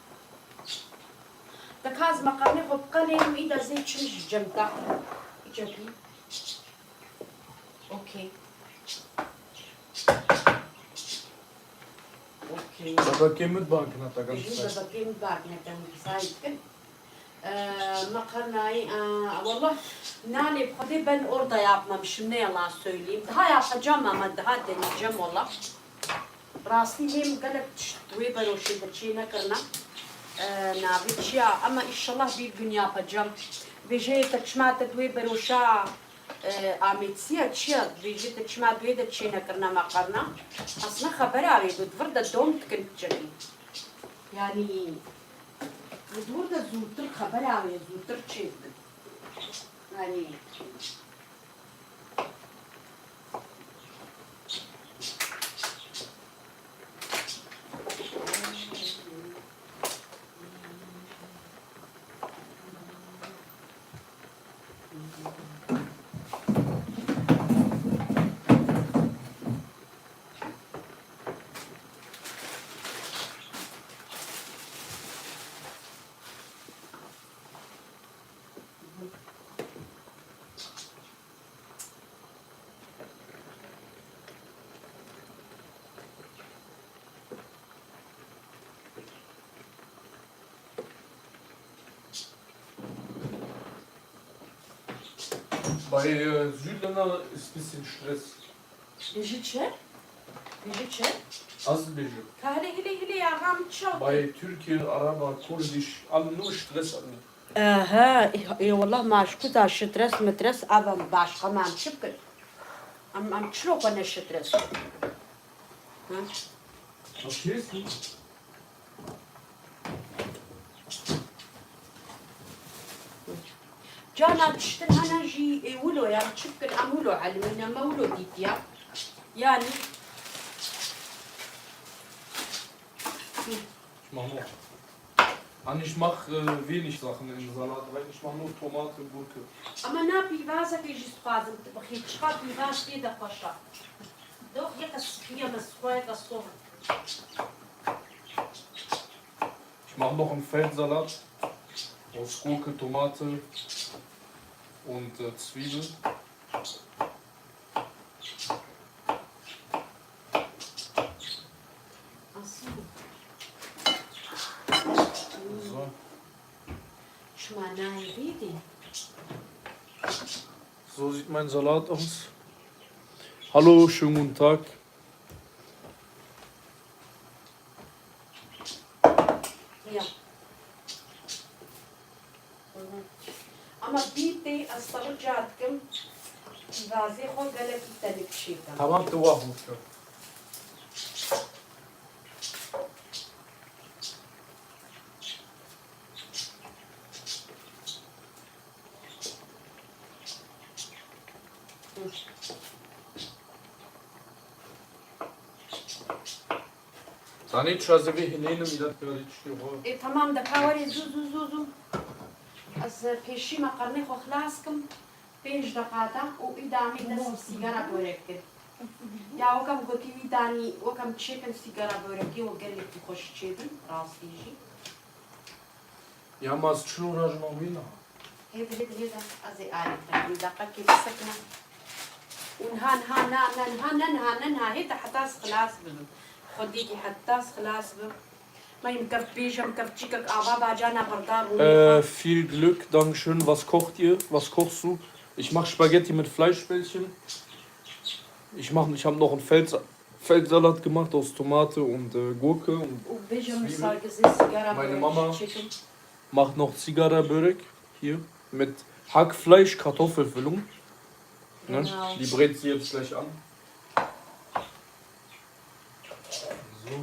Te ka ez meqamê xwe biqelênim, îda zê çim ji cem te. Çekî. Okey. Okey. Bebekê min bang kine te gel. Bebekê min bang kine te wî say dikin. Ee, makarnayı, ee, wallah, nane, Xwedê ben orada yapmamışım, ne yalan söyleyeyim. Daha yapacağım ama daha deneyeceğim wallah. Rastî lê min gelek tişt wê beroşê de çê nekirine. E, navê çi ya? Ama inşallah bir gün yapacağım. Bêje te çima te di wê beroşa, e, Amêtsiya çi ya? Bêje te çima di wê de çê nekirine makarna? Aslında xebera wê di vir de dom dikin çekî. Yani, di vir de zûtir xebera wê zûtir çê dikin. Yani, Bei, äh, Südländern ist ein bisschen Stress. Bêjî çi? Bêjî çi? Nasıl bêjî? Ka hilê, hilê, hilê, ya ram çaw. Bei Türken, Araber, Kurdisch, alle nur Stress, alle. Ehe, ê, ê, wallah ma ji ku da şitres mitres ava başqa ma em çi bikin? Em, em çilo xwe ne şitres bikin? Ha? Verstehst du? Cana tiştin hene jî, ê, wilo ya, çi bikin, em wilo elimîne, me wilo dîtiya. Yani. Mamoq. An ich mach, äh, wenig Sachen im Salat rein. Ich mach nur Tomate, Gurke. Ama na pîvazekê jî dixwazim tu bixî. Çiqa pîvaz tê de xweş e. Doch yeke sipiye me sixwe yeke soh. Ich mach noch einen Feldsalat aus Gurke, Tomate und, äh, Zwiebel. Ach so. So. Schmanae Rede. So sieht mein Salat aus. Hallo, schönen guten Tag. Ya. Ama bî tê ez te rica dikim, pîvazê xwe gelekî tenik çêke. Tamam, tu wah bû. Yanî tu ez ê vê hinênim, îda tu karî tiştê xwe. Ê, temam de, ka werê zû, zû, zû, zû. Ez pêşî meqernê xwe xilas kim. Pênc deqa de û îda em ê dest bi sîgara börek kin. Ya wek em gotî wî danî, wek em çêkin sîgara börekê û gelekî xweş çêbin, rastî jî. Ya ma ez çilo rajna wî niha? Hêdî, hêdî, hêdî, ez ê alî te. Wî deqekê bisekine. Û niha, niha, na, na, niha, ne niha, ne niha, hêdî heta ez xilas bibim. Xwedî kî heta ez xilas bibim. Ma em kevbêj, em kevçîkek ava bacana berdar rûnê Äh, xwe. Viel Glück, Dankeschön. Was kocht ihr? Was kochst du? Ich mach Spaghetti mit Fleischbällchen. Ich mach, ich hab noch einen Fels-, Feldsalat gemacht aus Tomate und, äh, Gurke und Û bêje min Zwiebel. Salgizê sigara Meine börek Mama çêkim. Macht noch Zigarabörek hier mit Hackfleisch, Kartoffelfüllung. Ne? Genau. Die brät sie jetzt gleich an. So.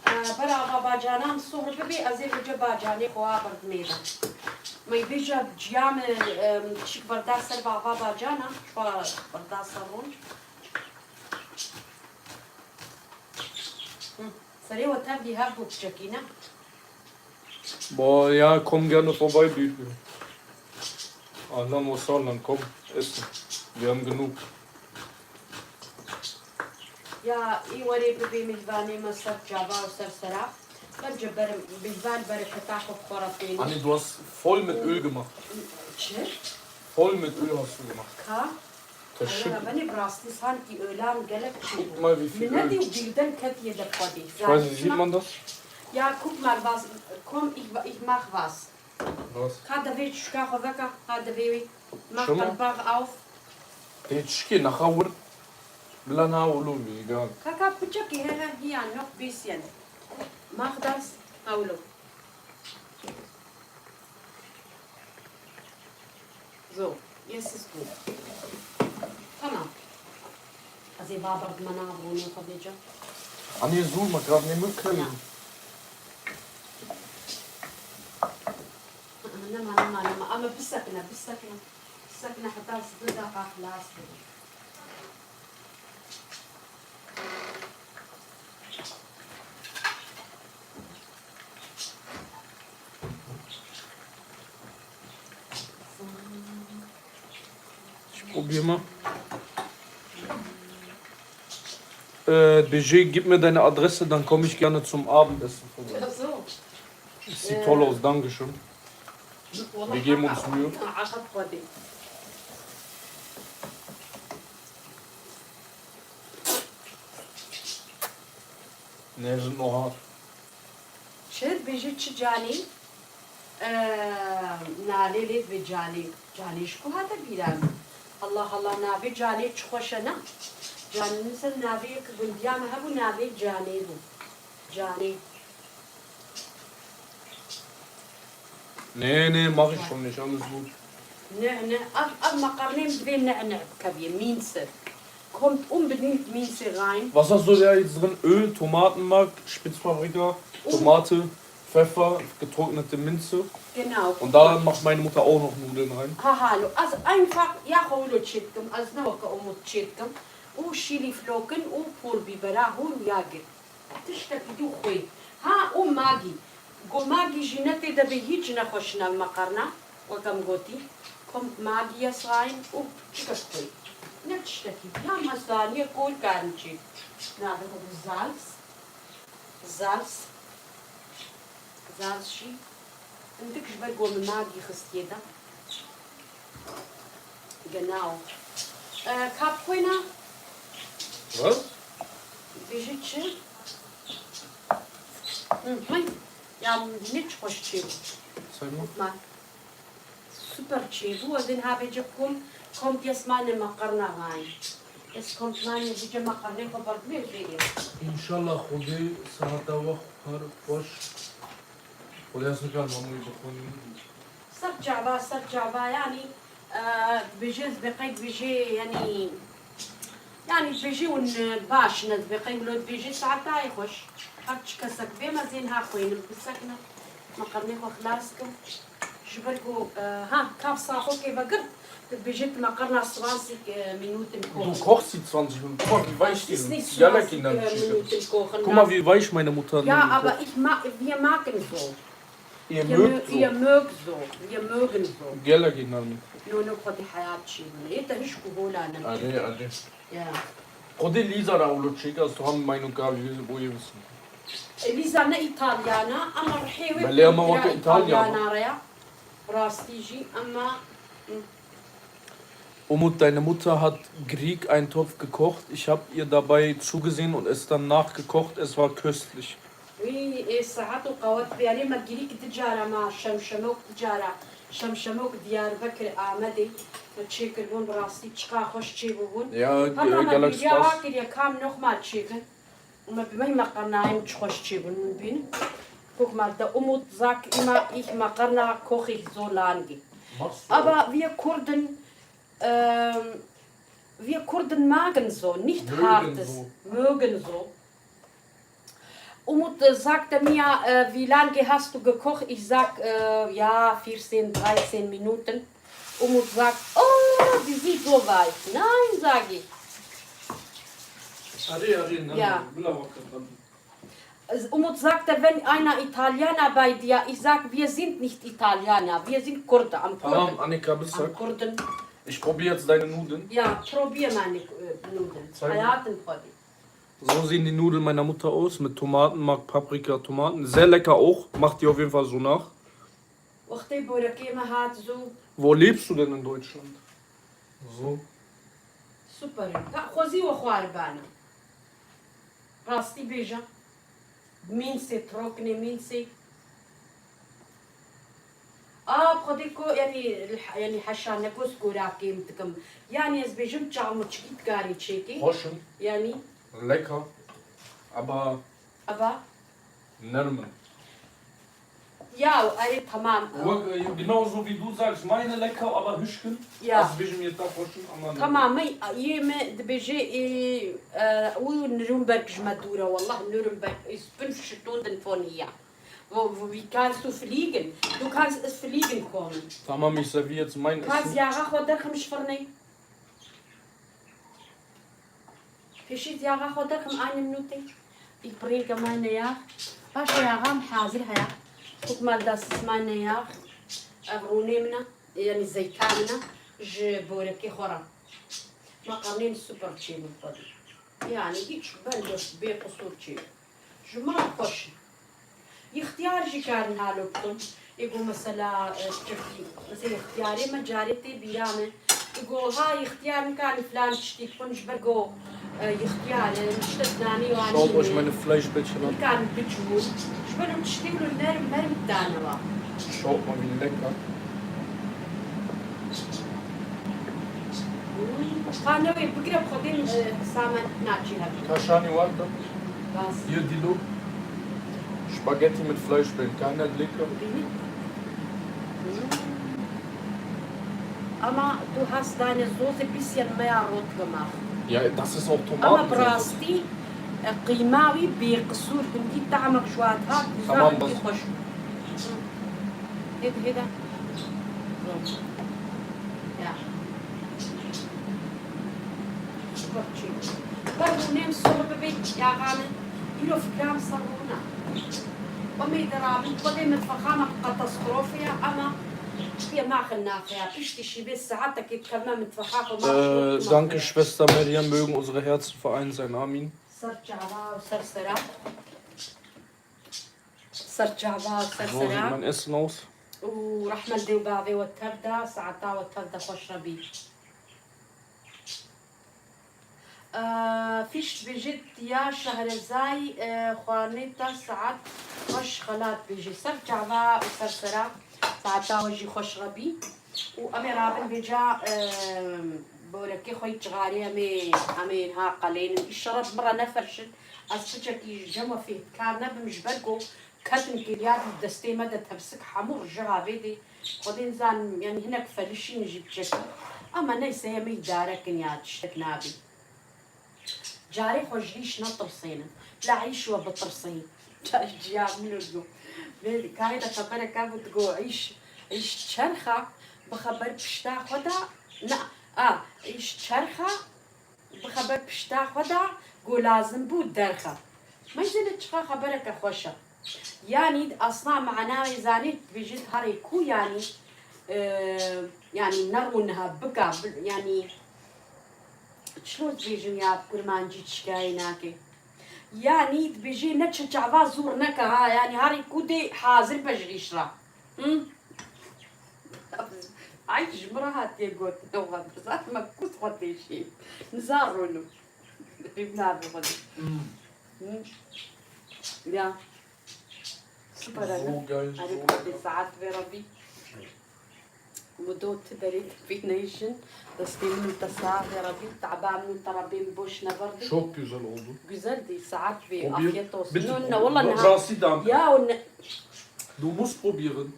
Ee, bera va bacanan sohr bibê, ez ê vêce bacanê xwe a berdimê de. Me bêje ciya min, em, çik berda ser va va bacana, çwa berda ser rûn. Hı. Serê we tevlî hev bû piçekî, ne? Boah, ja, komm gerne vorbei, Bibi. Ahlan ve sahlan, komm, essen. Wir haben genug. Ya, î werê bibê mîhvanê me ser çava û ser sera. Bence berim, mîhvan bereketa xwe bi xwe re têne. Anne, du hast voll mit Öl gemacht. Çi? Voll mit Öl hast du gemacht. Ka? Teşekkür. Eyvara, benê bi rastî sankî ölan gelek çêbû. Guck mal, wie viel Öl. Min nedî û bîrden ketiye de xwedî. Ich weiß nicht, sieht man das? Ja, guck mal, was, komm, ich, ich mach was. Was? Ka devê çişka xwe veka, ka devê wê. Mach Schau mal. Den Bach auf. Tê çişkê nexa wir. Bila na wilo vegan. Kaka piçekî he he hiyan yok bêsiyen. Mach das, hawlo. So, jetzt ist gut. Tamam. Ez ê va berdimena, rûnê xwe vêce. Anne, zû, makarnê min kirî. Tamam. Nema, nema, nema. Ama bisekine, bisekine. Bisekine heta ez du deqa xilas bibim. Probleme. Äh, Budget, gib mir deine Adresse, dann komme ich gerne zum Abendessen vorbei. Ach so. Sieht toll aus, danke schön. Wir geben uns Mühe. Ne, sind noch hart. Çi dibêje çi canê? Eee, navê lê dibê canê. Canê ji ku hate bîra min? Allah Allah, navê canê çi xweş e, ne? Canê min ser navê yek gundiya me hebû, navê canê bû. Canê. Ne, ne, mach ich schon nicht, alles gut. Ne, ne, ev, ev meqernê min divê ne, ne bikeviyê, Minze. Kommt unbedingt Minze rein. Was hast du da jetzt drin? Öl, Tomatenmark, Spitzpaprika, Tomate, Pfeffer, getrocknete Minze. Genau. Und da macht meine Mutter auch noch Nudeln rein. Ha, ha, lo, ez einfach, ya xwe wilo çêdikim, ez ne weke Umut çêdikim. Û Chili Flocken û Pul Bibera hûn ya gir. Tiştekî dû xwê. Ha, û Magî. Go Magî jî ne tê de bê hîç nexweş nav meqerna. Wek em gotî. Kommt Maggi jetzt rein û çikek xwê. Ne tiştekî. Ya me zaniye kol karin çê. Navê xwe bi Salz. Salz. Salz jî. Hindik ji ber ku min Maggi xistiye de. Genau. Ee, kap xwêna? Was? Bêjî çi? Hı, hay. Ya, ne çi xweş çêbû. Sayma. Ma. Super çêbû. Ez ên ha bêje kom, kom diyes mane meqerna vay. Ez kom mane bêje meqernê xwe berdimê vê. İnşallah Xwedê sihata we her xweş. Xwedê ez nikar mamûyê bixwin. Ser çava, ser çava, yanî, e, dibêje, ez bê qey dibêje, yanî, yanî dibêje hûn, e, baş ne, dibê qey wilo dibêje saetayê xweş. Her çi kesek bê, me zên ha xwênim, bisekine. Me qernê xwe xilas kim. Ji ber ku, e, ha, kav saxokê vegirt, Dibêje tu meqerna zwanzig, e, Minuten Du kochen. Kochst seit zwanzig Minuten. Guck mal, wie weich die Es ist sind. nicht Gelek zwanzig, innen äh, Chica. Minuten kochen. Guck mal, wie weich meine Mutter Ja, meine aber Koch- ich ma wir machen so. Ihr Wir, mögt mö ihr so. Mögt so. Wir mögen so. Gelek innen. No, no, Xwedî heyat çî bûne. Ê te hişk û hola ne. Ade, ade. Ya. Xwedî Lisa ra ewlo çêke, ez tu hem meyno ka wî bo yê bisin. E, Lisa ne Îtalyana ama rihê wê Belê, ama pir weke ya Îtalyana. Îtalyana re ya. Rastî jî ama Umut, deine Mutter hat Greek einen Topf gekocht. Ich habe ihr dabei zugesehen und es dann nachgekocht. Es war köstlich. Wî ê saet û qewet bêrê me girîk di cara ma şemşemok di cara şemşemok Diyarbekir Amedê me çêkirbûn bi rastî çiqa xweş çêbûbûn. Ya, Heta me gelek bîriya spas. Akiriye kam noxmal çêkin. Û me bi me meqernayê min çi xweş çêbûn min bînin. Guck mal, der Umut sagt immer, ich meqerna koch ich so lange. Aber wir Kurden, ähm, wir Kurden mögen so, nicht Mögen hartes. So. Mögen so. Umut, äh, sagte mir, äh, wie lange hast du gekocht? Ich sag, äh, ja, vierzehn, dreizehn Minuten. Umut sagt, oh, die sind so weich. Nein, sag ich. Ade, ade, ne? Ja. Bila vakit. Umut sagte, wenn einer Italiener bei dir, ich sag, wir sind nicht Italiener, wir sind Kurden, am Kurden. Tamam, Annika, bis Am Kurden. Ich probiere jetzt deine Nudeln. Ja, probier meine äh, Nudeln. Zeig mal. Hayatım Kurdi. So sehen die Nudeln meiner Mutter aus, mit Tomatenmark, Paprika, Tomaten. Sehr lecker auch, macht die auf jeden Fall so nach. Wextê borekê me hat zû. Wo lebst du denn in Deutschland? So. Super. Ka xwezî we xwaribana. Rastî bêje. Mînsê, troknê mînsê. A, bi xwedê ko, yanî, yanî heşa ne ko skorakê min dikim. Yanî ez bêjim çaw min çikî dikarê çêkê. Hoşum. Yanî, Lecker. Aber eva. Nermin. Ya, erê, tamam. Wek, e, genauso wie du sagst, meine lecker, aber hüşken. Ya. Ez bêjim yê te xweş in, ama ne. Tamam, yê me dibêje, e, e, û Nürnberg ji me dûr e, wallah Nürnberg, ich bin Stunden von hier. Wo, wo, wie kannst du fliegen? Du kannst es fliegen kommen. Tamam, ich serviere jetzt mein Kannst Essen. Yaxa xwe derxim ji firnê. Pêşî yaxa xwe derxim, eine Minute. Ich bringe meine Yağ. Paşê yaxa min hazir heye. Guck mal, das ist meine Yağ. Ev rûnê min e, yanî zeyta min e, ji borekê xwe re. Meqernên super çêbûn xwedî. Yanî hiç belloş bê qisûr çêbûn. Ji min re xweş in. Îxtiyar jî karin halo bikin. Ê ku mesela, e, çekî, mesela îxtiyarê me carê tê bîra me. Ê ku ha îxtiyar nikarin filan tiştî bikin ji ber ku, e, îxtiyar e, tiştek nanî wanî. Schaut euch meine Fleischbällchen an. Nikarin bicûn. Ji ber ew tiştê wilo nerm merm dane wa. Schaut mal, wie lecker. Qanewê bigire bi xwedê, e, samen naçî hev. Kaşanî warda. Bas. Hier die Luft. Spaghetti mit Fleischbällchen. Kann das lecker? Bînî. Ama du hast deine Soße bisschen mehr rot gemacht. Ja, das ist auch Tomatensoße. Ama bi rastî, e, qîma wî bêqisûr, hindî tamek ji wan hat, Tamam, hindî bas. Xweş. Hêdî, hêdî. Ya. Ji bo çi? Ber hûnên sor bibê yaxa min. Îro fikra min ser hûn e. Umêd rabin xwedê mitfexa me katastrophe ye, ama pê maxin naxe ya. Piştî şîvê saetekê dikevime mitfexa xwe. Äh, danke, Schwester Miriam, mögen unsere Herzen vereint sein. Amin. Ser çava û ser sera. Ser çava, ser sera. So sieht mein Essen aus. Û rehme li dê û bavê we tev de, saeta we tev de xweş re bî. Ee, fîş dibêje tiya Şehrezay, e, xwarinê te saet xweş xelat bêje. Ser çava û ser sera, saeta we jî xweş re bî. Û em ê rabin vêca, e, borekê xwe yî çixarê em ê, em ê niha qelênin. Îşelet min re neferşin. Ez piçekî ji cem we fêhkar nebim, ji ber ku ketin kêliya dî destê me de tepsik hemû rijiha vê dê. Xwedê nizanim, yanî hinek felişîn jî piçekî. Ama neyse, em ê îdare kin ya, tiştek nabî. Carê xwe ji îş netirsênin. Bila îş we bitirsî. Carê ciya min û digo. Vê karê de xebereke got, digo, îş, îş çerxa, bi xeber pişta xwe de Na, a, îş çerxa bi xeber pişta xwe da, go lazim bû derxe. Meyzêne çiqa xebereke xweş e. Yanî asla manayê zanî dibêjin herê ku yanî, e, yanî nerûniha bika, bi-, yanî çilo dibêjin ya bi kurmancî çikayê nake. Yanî dibêjê ne çi çava zûr neke ha, yanî herê ku dê hazir be ji rîş re. Hı? Ay, ji min re hatiye gotin, ew xwe bizanim, me kurt xwe têşî. Nizar rûnim. Rîv navê xwe de. Hmm. Hı? Ya. Super, so geil, so lecker. Saet vê Rebî. Mudo ti derê te pê neyşin. Destê min û te saxê Rebî. Taba min û te Rebî min boş neberdin. Çok güzel oldu. Güzel değil, saat vê. Probier. Afiyet olsun. Bitte. No, no, wala niha. Rastî dam. Ya, o ne? Du musst probieren.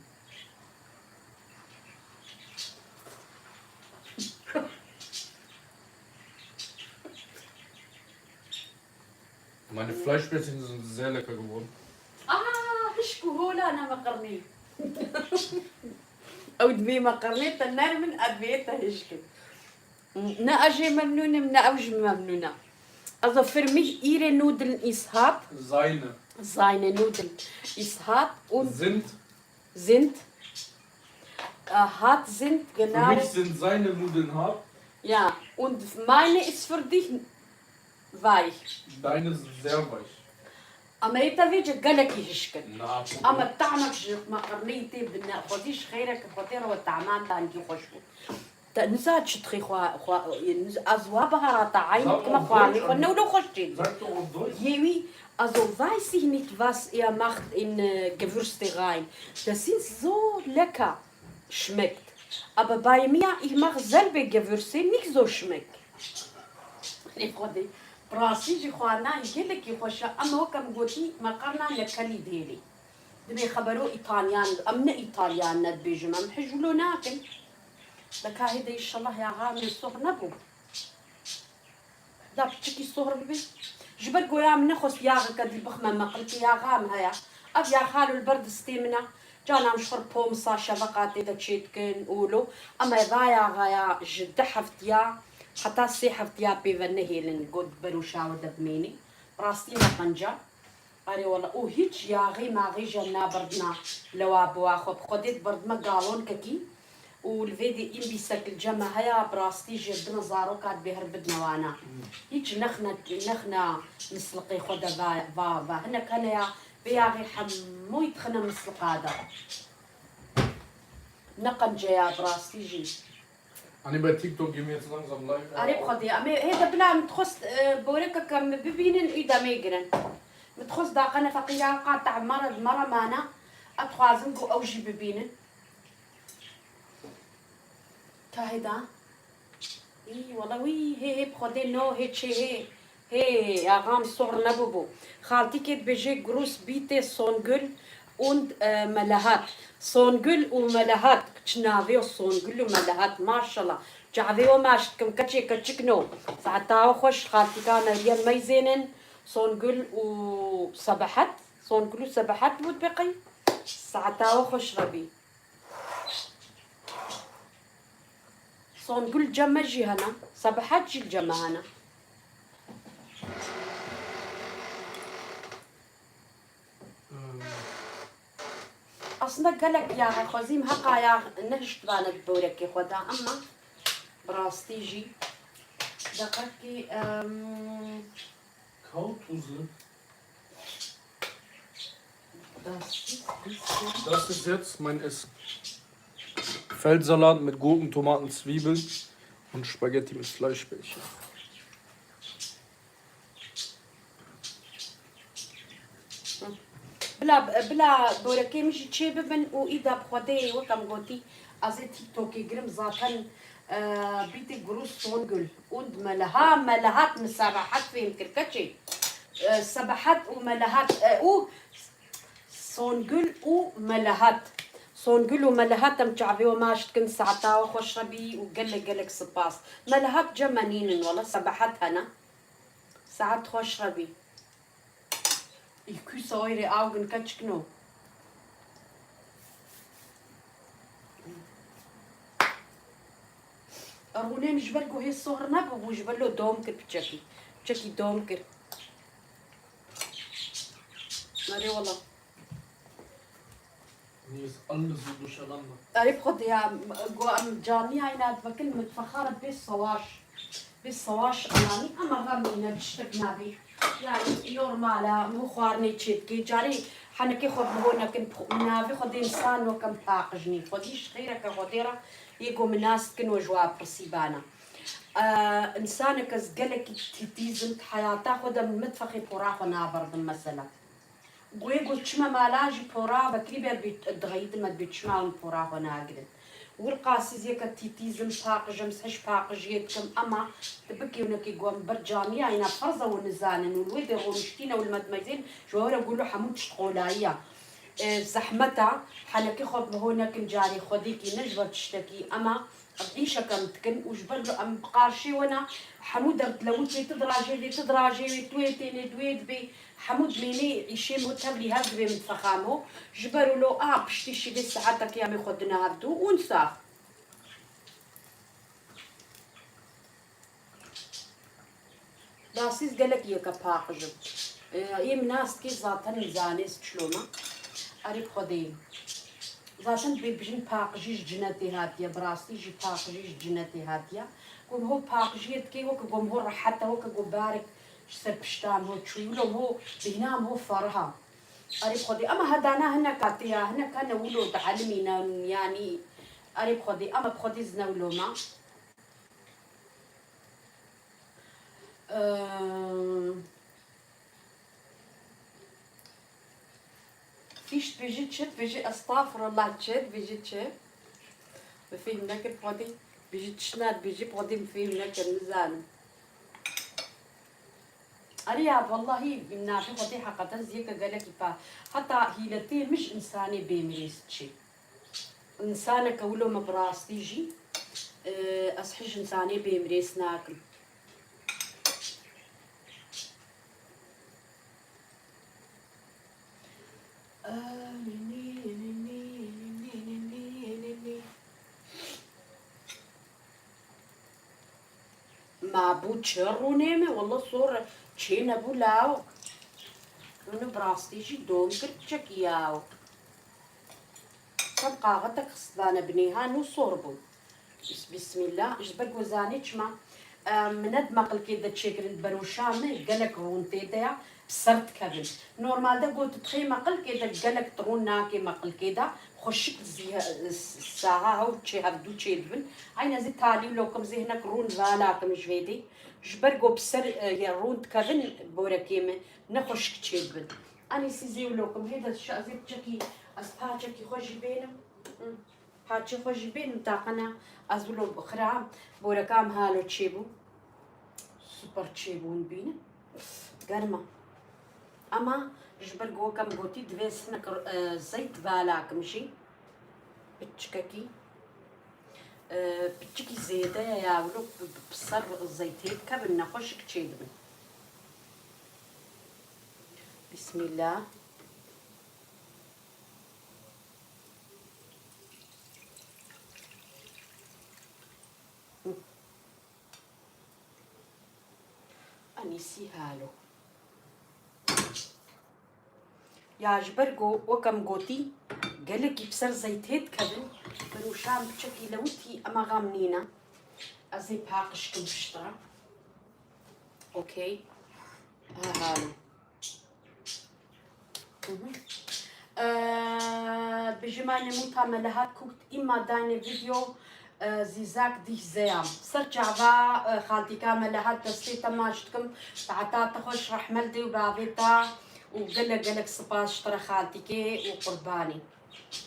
Meine Fleischbällchen sind sehr lecker geworden. Aa, hişk û hola ne meqirnî. Ew dibê meqirnê te nerm in, ev dibê te hişk in. Ne ez jê memnûn im, ne ew ji min memnûn e. Also für mich ihre Nudeln ist hart. Seine. Seine Nudeln ist hart und sind. Sind. Äh, hart sind, genau. Für mich sind seine Nudeln hart. Ja, und meine ist für dich weich. Deine sind sehr weich. Ama yê te vê ce gelekî hişk in. Na, çok. Ama tahmek ji meqirneyî tê bine. Xwedî ji xeyreke Xwedê re we tahman dangî xweş bû. Te niza çi dixî xwe, xwe, niz-, ez wa biharata eyn dikime xwarinê xwe, ne wilo xweş tê. Yê wî, also weiß ich nicht, was ihr macht in, äh, Gewürze rein. Das sind so lecker schmeckt. Aber bei mir, ich mach selber Gewürze, nicht so schmeckt. Lê Xwedê, bi rastî jî xwarina gelekî xweş e, ama weke min gotî, meqerna lekelî dêlê. Dibê xebero Îtalyan, em ne Îtalyan ne dibêjim, em hij wilo nakin. Beka hêde înşallah yaxa min sox nebû. Da piçikî sox bibê. Ji ber goya min nexwest yaxeke dî bixme meqilkê, yaxa min heye. Ev yaxa li ber distê min e. Cana min ji xwe re pomsa şeveqa tê de çêdikin û lo. Em ê va yaxaya ji du heftiya heta sê heftiya pê ve nehêlin, got beroşa we de bimênî. Rastî me qenca. Erê wela, û hîç yaxî maxî jî em nabirdina lewa biwa xwe. Bi Xwedê dibirdime galonkekî û li vê dê îmbîsek li cem me heya, bi rastî jî dime zaroka dibê her bidine wana. Hîç nexne, nexne misliqê xwe de va, va, va. Hinek hene ya, vê yaxê hemûyî dixine misliqa de. Ne qence ya, bi rastî jî. Hani bei TikTok gehen wir jetzt langsam live. Erê bi Xwedê. Em ê hê de bila min dixwest, e, borekeke min bibînin, î demê girin. Min dixwest daqene feqîra ew qata mara, mara mana. Ez dixwazim ku ew jî bibînin. Ka hêda. Î, wala wî, hê, hê bi Xwedê no, hê çê hê. Hê, axam sohr nebûbû. Xaltîkê dibêje Gruß bitte Songül und, e, Melahat. Songül û Melahat. Çi navê yo Songül û Melahat, maşallah. Çavê we maş dikim, keçê keçikno. Saeta we xweş, xaltîka Meryem meyzênin. Songül û Sebehet. Songül û Sebehet bû dibê qey. Saeta we xweş Rebî. Songül cem me jî hene. Sebehet jî li cem me hene. Aslında gelek yaxe xwezîm heqa ya nehiştibane di borekê xwe de, emma bi rastî jî deqekî, em, Kautuze. Das ist, ist Das ist jetzt mein Essen. Feldsalat mit Gurken, Tomaten, Zwiebeln und Spaghetti mit Fleischbällchen. Bila, bila borekê min jî çê bibin û îda bi Xwedê wek em gotî, ez ê TikTokê girim zaten, e, bitte Gruß Songül und Melahat, Melahat min Sebehet fêm kir keçê. E, Sebehet û Melahat, e, û Songül û Melahat. Songül û Melahat em çavê we maş dikin, saeta we xweş re bî û gelek gelek sipas. Melahat cem me nînin wele, Sebehet hene. Saet xweş re bî. Ich küsse eure Augen, keçikno. Rûnê min ji ber ku hê sohr nebûbû, ji ber lo dom kir piçekî. Piçekî dom kir. Erê wela. Nîz, alles so durcheinander. Erê bi Xwedê ya, go em canî hayna divekin mitfexa re bê sewaş. Bê sewaş anî, ema xemîne tiştek nabê. Yani normal e, min xwarinê çê dikê. Carê henekê xwe bi ho nekin, navê xwe dê insan weke em paqij nî. Xwedî ji xêreke Xwedê re yê go min nas dikin we ji wa pirsî bana. Ee, însaneke ez gelekî tîtîz im, di heyata xwe de min mitfexê pora xwe naberdim mesela. Guhê ku çime mala jî pora vekirî ber bî dixeyîdim, ez bî çima hûn pora xwe nagirin. Wilqasî ez yeke tîtîz im, paqij im, ez hiş paqijiyê dikim, ema tu bikê winekî ku em ber camiya îna ferz e û nizanin û li wê dê rûniştîne û li me dimeyzên ji we re gulo hemû tişt qolayiya. E, zehmet e, henekê xwe bi ho nekin carê xwedîkî ne ji ber tiştekî, ema Îşeke em dikin û ji ber em bi qarşê we ne, hemû der dilewitê, tu dirajê vê, tu dirajê wê, tu wê tênê, tu wê dibê, hemû dimênê îşê min tevlî hev dibê min difexamo. Ji ber wilo a piştî şîvê saetekê em ê xwe dine hevdû û insax. Rastî ez gelek yeke paqij im. Ê, yê min nas dikê zaten zanê ez çilo me. Erê bi Xwedê. Zaten bê bijin paqijî ji cinetê hatiye. Bi rastî jî paqijî ji cinetê hatiye. Ku ho paqijiyê dikê, weke ku ho rehet e, weke ku barek ji ser pişta min ho çûyî. Wilo ho bîhna min ho ferih e. Erê bi Xwedê. Ema hedana hinek hatiye ya, hinek hene wilo dielimîne, yanî. Erê bi Xwedê. Ema bi Xwedê ez ne wilo me. Ee, Fîş dibêjî çi? Dibêjî estağfurullah çi? Dibêjî çi? Min fêhm nekir xwedî. Dibêjî çi ne dibêjî xwedî min fêhm nekir, nizanim. Erê ya, wellahî, nafê xwedî heqeten ziyeke gelekî pa. Heta hîletê min ji însanê bêmirêz diçê. Însaneke wilo me bi rastî jî, e, ez hîç însanê bêmirês nakim. Ma bû çi rûnê me? Walla sor çê nebû law. Rûnê bi rastî jî dom kir çekî yaw. Çend qaxetek xistbane binê ha nû sor bû. Bis-, Bismillah. Ji ber ku zanê çima, e, min ne di meqilkê de çêkirin, beroşa min gelek rûn tê de ya. Ser dikevin. Normalde got dixê meqilkê de gelek rûn nake meqilkê de, xweşik zî-, saha hew çê hevdû çêdibin. Eyn ez ê talî wilo kim, zê hinek rûn vala kim ji vê dê. Ji ber ku bi ser, e, rûn dikevin borekê min, ne xweşik çêdibin. Enîsî zê wilo kim, hê de şa-, zê piçekî, ez paçekî xwe jî bênim. Hı. Paçê xwe jî bênim taqe ne, ez wilo xira, boreka min halo çêbû. Super çêbûn bînin. Germ e. Ema ji ber ku weke min gotî divê hinek, e, zeyt vala kim jî. Piçikekî, e, piçikî zêde ye ya wilo bi, bi, bi ser zeytê dikevin nexweşik çêdibin. Bismillah. Enîsî halo. Ya ji ber ku weke min gotî, gelekî bi ser zeytê dikevin, bi nûşan piçekî lewitî ema xem nîne. Ez ê paqij kim piştre. Okey. Ha, halo. Mhm. Ee, bijî meine Mutter Melahat guckt immer deine Video, ee, sie sagt dich sehr. Ser çava, ee, xaltîka Melahat destê te maç dikim. Saeta te xweş, rehmet dê û bavê te û gelek gelek spas ji te re xaltîkê û qurbanî.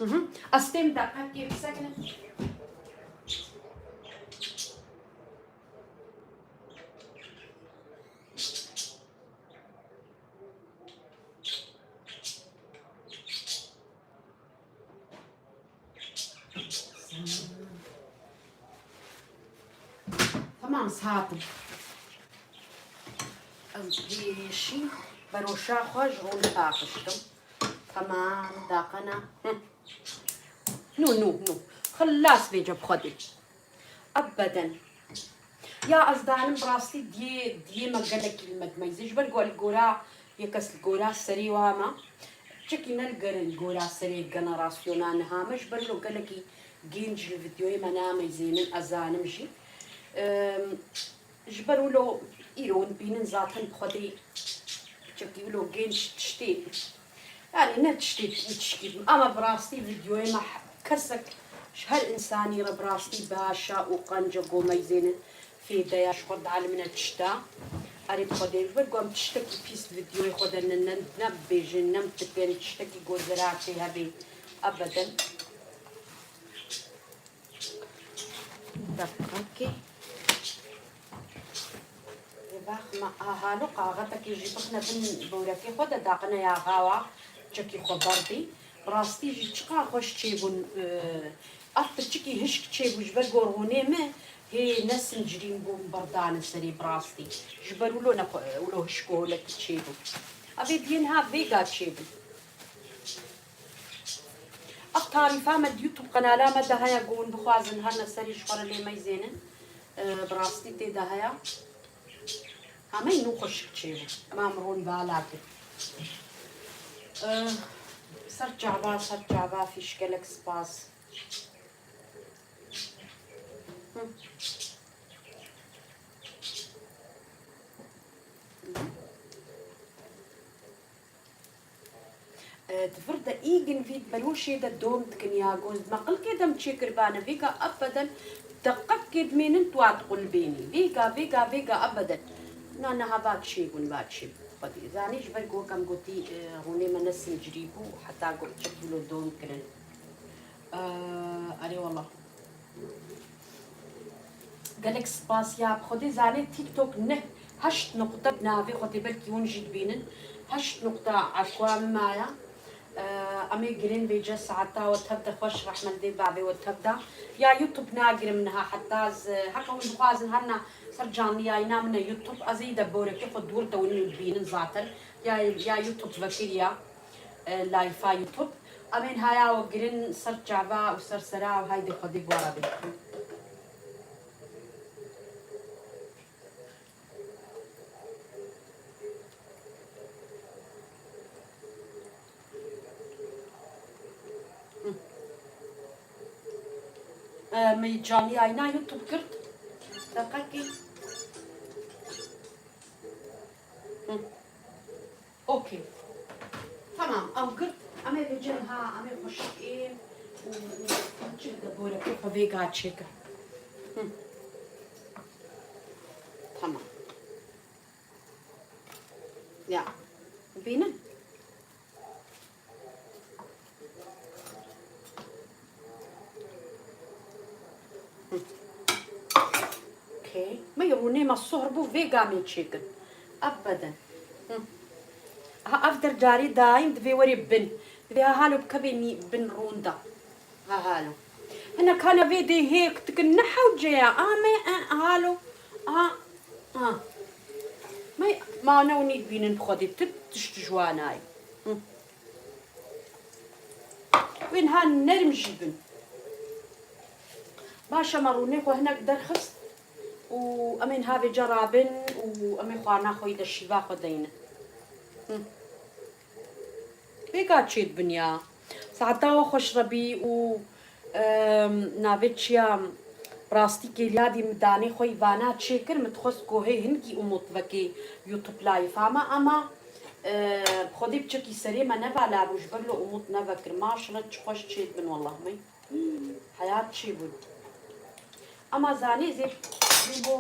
Mhm. Ez têm deqekê bisekine. Tamam, saetim. Ez pêşî beroşa xwe ji ron paqij kim. Tamam, daqena. Hı. Nû, nû, nû. Xilas vêce bi xwe dê. Ebeden. Ya ez danim bi rastî diyê, diyê me gelekî li me dimeyzê. Ji ber ku li gora yekes li gora serê wa me. Çekî ne li ger-, li gora serê generasyona niha me. Ji ber wilo gelekî genc li vîdyoyê me nameyzênin, ez zanim jî. Em, Ji ber wilo îro hûn dibînin zaten bi Xwedê çekî wilo genç tiştê, yani ne tiştê tişkî, ama bi rastî vîdyoyê me he-, kesek ji her însanî re bi rastî baş e û qenc e ku meyzênin fêde ya ji xwe dialimine tişta. Erê bi Xwedê ji ber ku em tiştekî pîs li vîdyoyê xwe de ne, ne, ne bibêjin, ne bikin, tiştekî ku zerar tê hebê ebeden. Deqekê. Ê, baxma, a, halo qaxetekê jî bixne bin borekê xwe de daqine ya xawa çekî xwe berdî. Bi rastî jî çiqa xweş çêbûn, e, ev piçikî hişk çêbû ji ber gorhûnê me hê ne sincirîn bûn berdane serê bi rastî. Ji ber wilo ne xwe, wilo hişk û holekî çêbû. Ev ê diyên ha vêga çêbûn. Ev tarîfa me di YouTube qenala me de heye, ku hûn bixwazin herne serî ji xwe re lê meyzênin. Ee, bi rastî tê de heye. Hemey nû xweşik çêbû. Mam rûn vala kir. Ee, ser çava, ser çava, fîş gelek spas. Hı. E, di vir de îgin vî beroşê de dom dikin ya goz. Di meqilkê de em çêkiribane. Vêga ebeden deqekê dimênin tu hat qulbênî. Vêga, vêga, vêga ebeden. Na, niha va çêbûn, va çêbûn. Xwedî zanî ji ber ku wek em gotî, e, rûnê me ne sincirî bû, heta got çekî wilo dom kirin. E, erê wela. Gelek spas ya bi Xwedê zanê TikTok neh heşt nuqte navê Xwedê belkî hûn jî dibînin. Heşt nuqte aqua min maya. Ee, em ê girên vêce saeta we tev de xweş rehmendê bavê we tev de. Ya YouTube nagirim niha heta ez, heka hûn dixwazin herna ser canlî yayîna min e YouTube. Ez ê de borekê xwe dûr de hûn dibînin zaten. Ya, ya YouTube vekiriya, e, layfa YouTube. Em ên haya we girin ser çava û ser sera û haydê Xwedê bi we re be. Em ê canlî yayîna YouTube girt. Deqekê. Hı. Okey. Tamam, ew girt. Em ê vêcin ha, em ê xweşik ên û, û çi de boreke xwe vêga çêkin. Hı. Tamam. Ya. Bînin. Okey. Me yê rûnê me sohr bû, vê gamê çêkin. Ebeden. Hı. Ha, ev der carî dayîn divê werê bin. Divê ha halo bikevê nî-, bin rûn de. Ha halo. Hinek hane vê dê hêk dikin ne hewce ya. Ame, e, halo. A, a. Me, ma ne winî dibînin bi xwedî. Tu tişt ji wan nayê. Hı. Wên ha nerm jî bin. Baş e, me rûnê xwe hinek derxist û em ên ha vêca rabin û em ê xwarina xwe yî de şîva xwe deynin. Hı. Vêga çêdibin ya. Saeta we xweş re bî û, em, navê çi ya, rastî kêliyadî min danê xwe yî vana çêkir, min dixwest ku hê hingî Umut vekê YouTube live ama, ama, e, bi xwedê piçekî serê me nevala bû, ji ber lo Umut nevekir. Maşallah çi xweş çêdibin wellah me. Heyat çêbûn. Ama zanê zê, zê bo,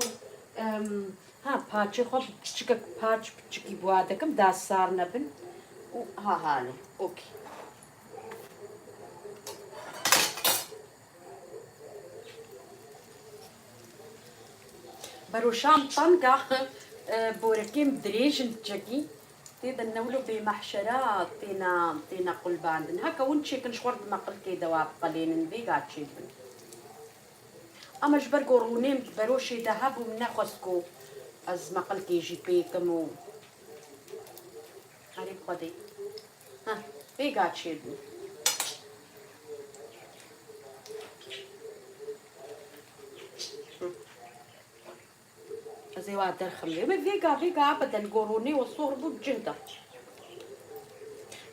em, ha, paçê xwe piçikek, paç piçikî bi wa dikim, da sar nebin. Û ha hale. Okey. Beroşan tanga, e, borekêm dirêj in çekî. Tê de newlo bê mehşera têna, têna qulbandin. Heke hûn çêkin ji xwe re di meqilkê de wa biqelênin, vêga çêdibin. Ama ji ber ku rûnêm di beroşê de hebû, min nexwest ku ez meqilkê jî pê kim û herî bi Xwedê. Heh, vêga çêbû. Hı. Zêwa derxim lê. Me vêga, vêga ebeden goronê we sor bû cin de.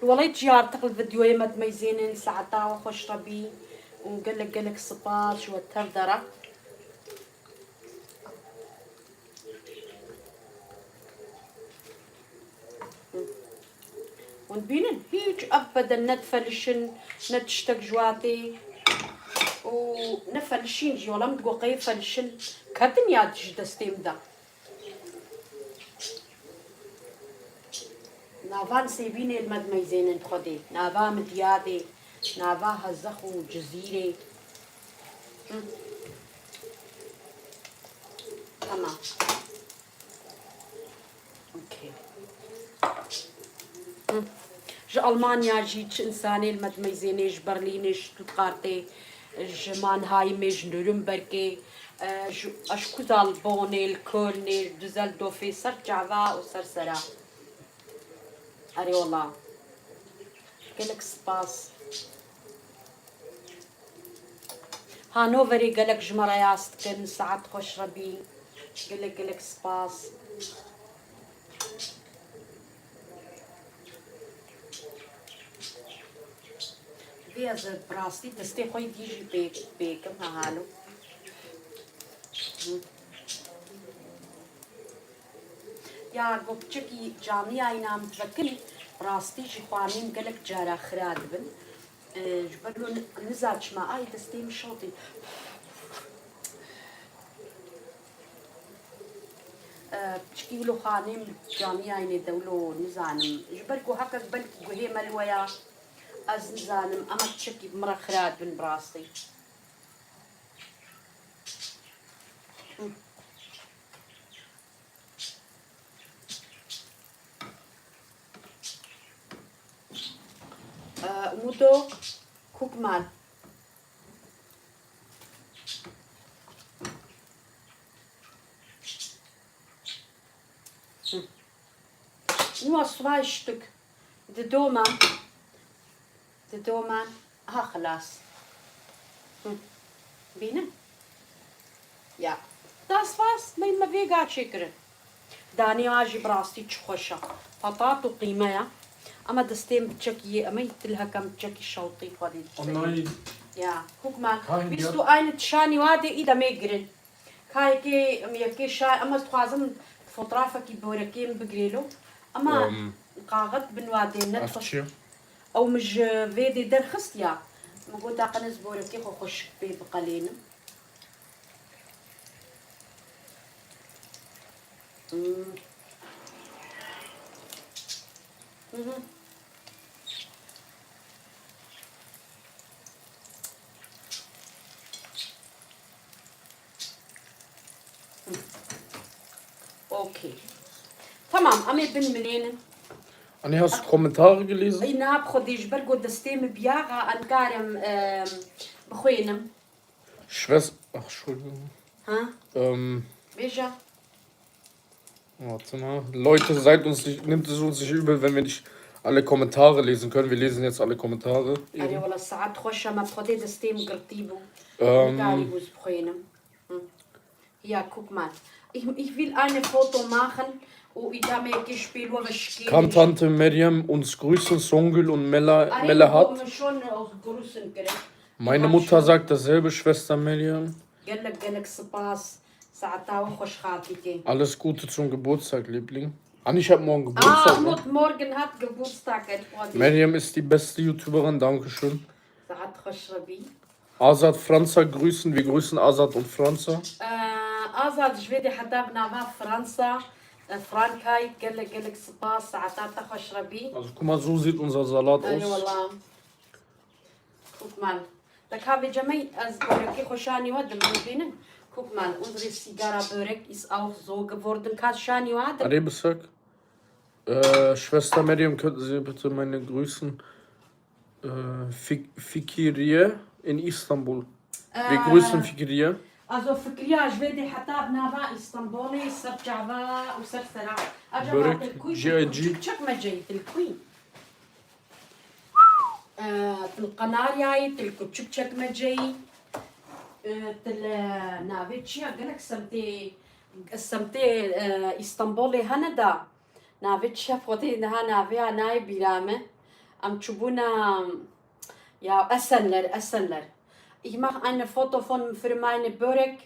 Welê çi artık li videoyê me dimeyzênin, saeta we xweş re bî û gelek gelek spas ji we tev de re. Hûn dibînin, hîç ebeden ne difelişin, ne tiştek ji watê û ne felişîn jî, wela min digot qey felişin, ketin ya ji destê min de. Navan sêbînê li me dimeyzênin Xwedê, nava Midyadê, nava Hezex û Cizîrê. Hı. Tamam. Okey. Hı. Ji Almanya jî çi însanê li me dimeyzênê, ji Berlînê, ji Stuttgartê, ji Mannheimê, ji Nürnbergê, e, ji, ji ku da li Bonnê, li Kölnê, ji Düsseldorfê, ser çava û ser sera. Erê wela. Gelek spas. Hanoverê gelek ji me re yaz dikin, saet xweş re bî. Gelek gelek spas. Vê ez bi rastî destê xwe yê dî jî pê, pêkim, ha halo. Hı. Ya, go piçekî caniyayîna min divekin, rastî jî xwanîm gelek cara xira dibin. Ee, ji ber wê ni-, niza çima ay destê min şewtî. Ee, piçekî wilo xanîm caniyayînê de wilo nizanim. Ji ber ku hekek belkî guhê me li we ya, ez nizanim, ema piçekî bi min re xira dibin bi rastî. Hı. Ee, Umudo, guck mal. Hı. Nur zwei Stück. Di doma. Di doma. Ha, xilas. Hı. Bînin. Ya. Das war's, me, me vêga çêkirin. Danê a jî bi rastî çi xweş e. Patat û qîme ye. Ama destê min çekî yê, em ê til hekem çekî şewtî xwedî diştê. Onay. Ya. Guck mal. Bîst û eynî tişanî wa dê î demê girin. Ka yekê, em yekê şa-, em ez dixwazim fotoğrafekî borekê min bigirê lo. Ama Em, kaxet bin wa dê ne ev dixwaz-, çi ye? Ew min ji vê dê derxist ya. Min got, "Daqin ez borekê xwe xweşik pê biqelênim." Hmm. Hı hı. Hı. Okey. Tamam, em ê bin milênin. Anne, hast du Kommentare gelesen? Ey, na, bi Xwedê ji ber ku destê min biyaxa, em karim, em, bixwînim. Schwester, ach, Entschuldigung. Ha? Ähm, Bêje. Warte mal. Leute, seid uns nicht, nimmt es uns nicht übel, wenn wir nicht alle Kommentare lesen können. Wir lesen jetzt alle Kommentare. Erê wela saet xweş e, me bi Xwedê destê min girtî bû. Ähm, Nikarî bû ez bixwînim. Hı. Ja, guck mal. Ich, ich will eine Foto machen und ich habe mir gespielt, wo wir Kann Tante Meryem uns grüßen, Songül und Mela, Melahat? Erê, min şon grüßen kirin. Meine Mutter sagt dasselbe, Schwester Meryem. Gelek, gelek spas. Saeta we xweş xatîkê. Alles Gute zum Geburtstag, Liebling. Anne, ich hab morgen Geburtstag, ne? Ah, Umut morgen hat Geburtstag, Entschuldigung. Meryem ist die beste YouTuberin, danke schön. Saet xweş re bî. Azad Fransa grüßen, wir grüßen Azad und Fransa. Ee, Azad ji vê dê heta bi nava Fransa, e, Frankay, gelek, gelek spas, saeta te xweş re bî. Also, guck mal, so sieht unser Salat aus. Eyvallah. Guck mal. Da ka vê cemey ez börekê xwe şanî we dim, bibînin. Guck mal, unsere Sigara Börek ist auch so geworden. Ka şanî we dim. Erê bisek. Äh, Schwester Meryem, könnten Sie bitte meine grüßen? Äh, Fik-, Fikriye in Istanbul. Wir grüßen Fikriye. Also Fikriya ji vê dê heta bi nava Îstanbulê, ser çava û ser sera. Acaba Börek, til kûy, G I G. Til kûçik çekmeceyî, til kûy? Ee, til Qanaryayê, til Küçük Çekmece'yê, ee, til, ee, navê çi ya, gelek semtê, Semtê, e, Îstanbulê hene da. Navê çi ye Xwedê niha navê ya nayê bîra me. Em çûbûna ya Esenler, Esenler. Ich mach eine Foto von für meine Börek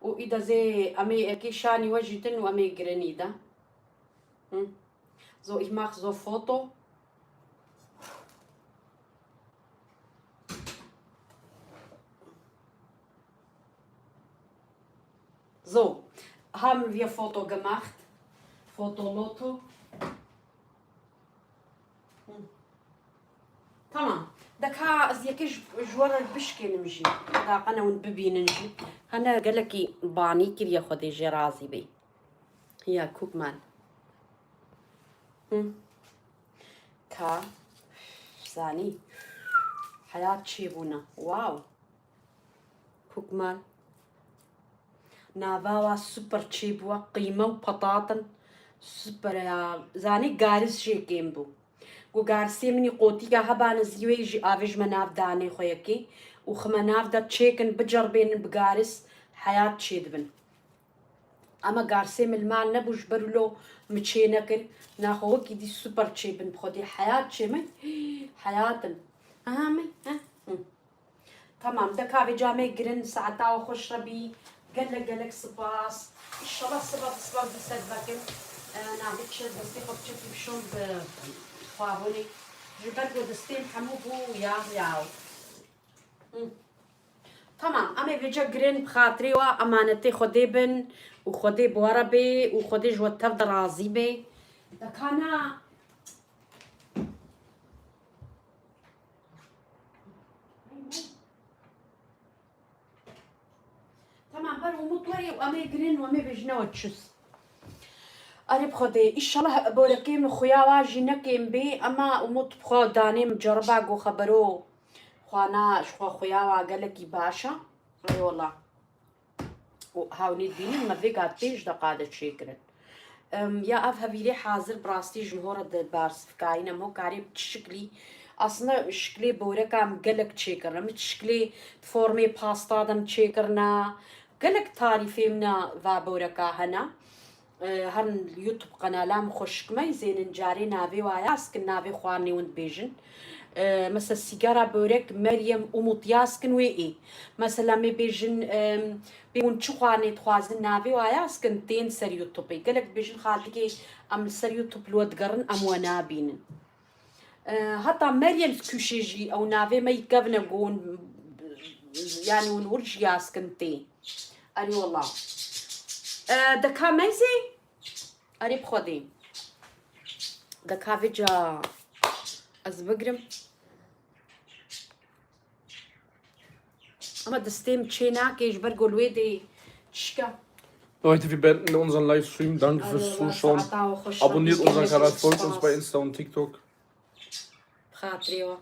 û îda zê em ê ekê şanî we jî din û em ê girinî de. Hm. So, ich mach so Foto. So, haben wir Foto gemacht. Foto Lotto. Hm. Tamam. De ka ez yekê ji, ji we re bişkênim jî. Da qene hûn bibînin jî. Hene gelekî banî kiriye Xwedê jê razî bê. Ya, guck mal. Hm. Ka. Zanî. Heyat çêbûna. Wow. Guck mal. Nava wa super çêbûwa. Qîme û petatin. Super ya. Zanî garis jê kêm bû. Got garisê min î qotîka hebane zî wê jî avêjime nav danê xwe yekê û xime nav de çêkin, biceribênin bi garis heyat çêdibin. Ama garsê min li mal nebû, ji ber wilo min çê nekir. Naxwe wekî dî super çêbin bi Xwedê. Heyat çê min, heyat in. Aha min, heh, hı. Tamam, de ka vêca me girin, saeta we xweş re bî. Gelek gelek spas. Înşallah siba bi siba bi ser vekin. E, navê çi destê xwe biçe pî bişon bi xwabûnê. Ji ber ku destê min hemû bû ya ya. Hı. Tamam, em ê vêca girin bi xatirê we emanetê Xwedê bin û Xwedê bi we re bê û Xwedê ji we tev de razî bê. De ka na. Tamam, ber Umut werê û em ê girin û em ê bêjine we çus. Erê bi Xwedê, înşallah borekê min xuya wa jî nekêm bê, ema Umut bi xwe danê min ceriba got xebero xwana ji xwe xuya wa gelekî baş e. Eyvallah. Û hewnî dibînin me vêga pênc deqa de çêkirin. Em, ya ev hevîrê hazir bi rastî ji ho re di barsivkayî ne, em ho karê bi çi şiklî, aslında şiklê boreka em gelek çêkirine, min çi şiklê formê pasta de em çêkirine, gelek tarîfê min a va boreka hene. E, herin YouTube qenala min xweşik me, zênin carê navê wa yaz kin, navê xwarinê win dibêjin. E, mesela sîgara börek Meryem Umut yaz kin wê ê. Mesela me bêjin, e, bê hûn çi xwarinê dixwazin navê wa yaz kin, tên ser YouTubeê. Gelek dibêjin xaltikê em li ser YouTube li we digerin, em we nabînin. E, heta Meryem Kuşê jî ew navê me yî kevne gon, yani hûn wir jî yaz kin tê. Erê wela. E, de ka meyzê? Erê bi Xwedê. De ka vêca ez bigirim. Ama destê min çê nake ji ber ku li wê dê çişka. Leute, wir beenden unseren Livestream. Danke fürs Zuschauen. Abonniert unseren Kanal, folgt uns bei Insta und TikTok. Bi xatirê we.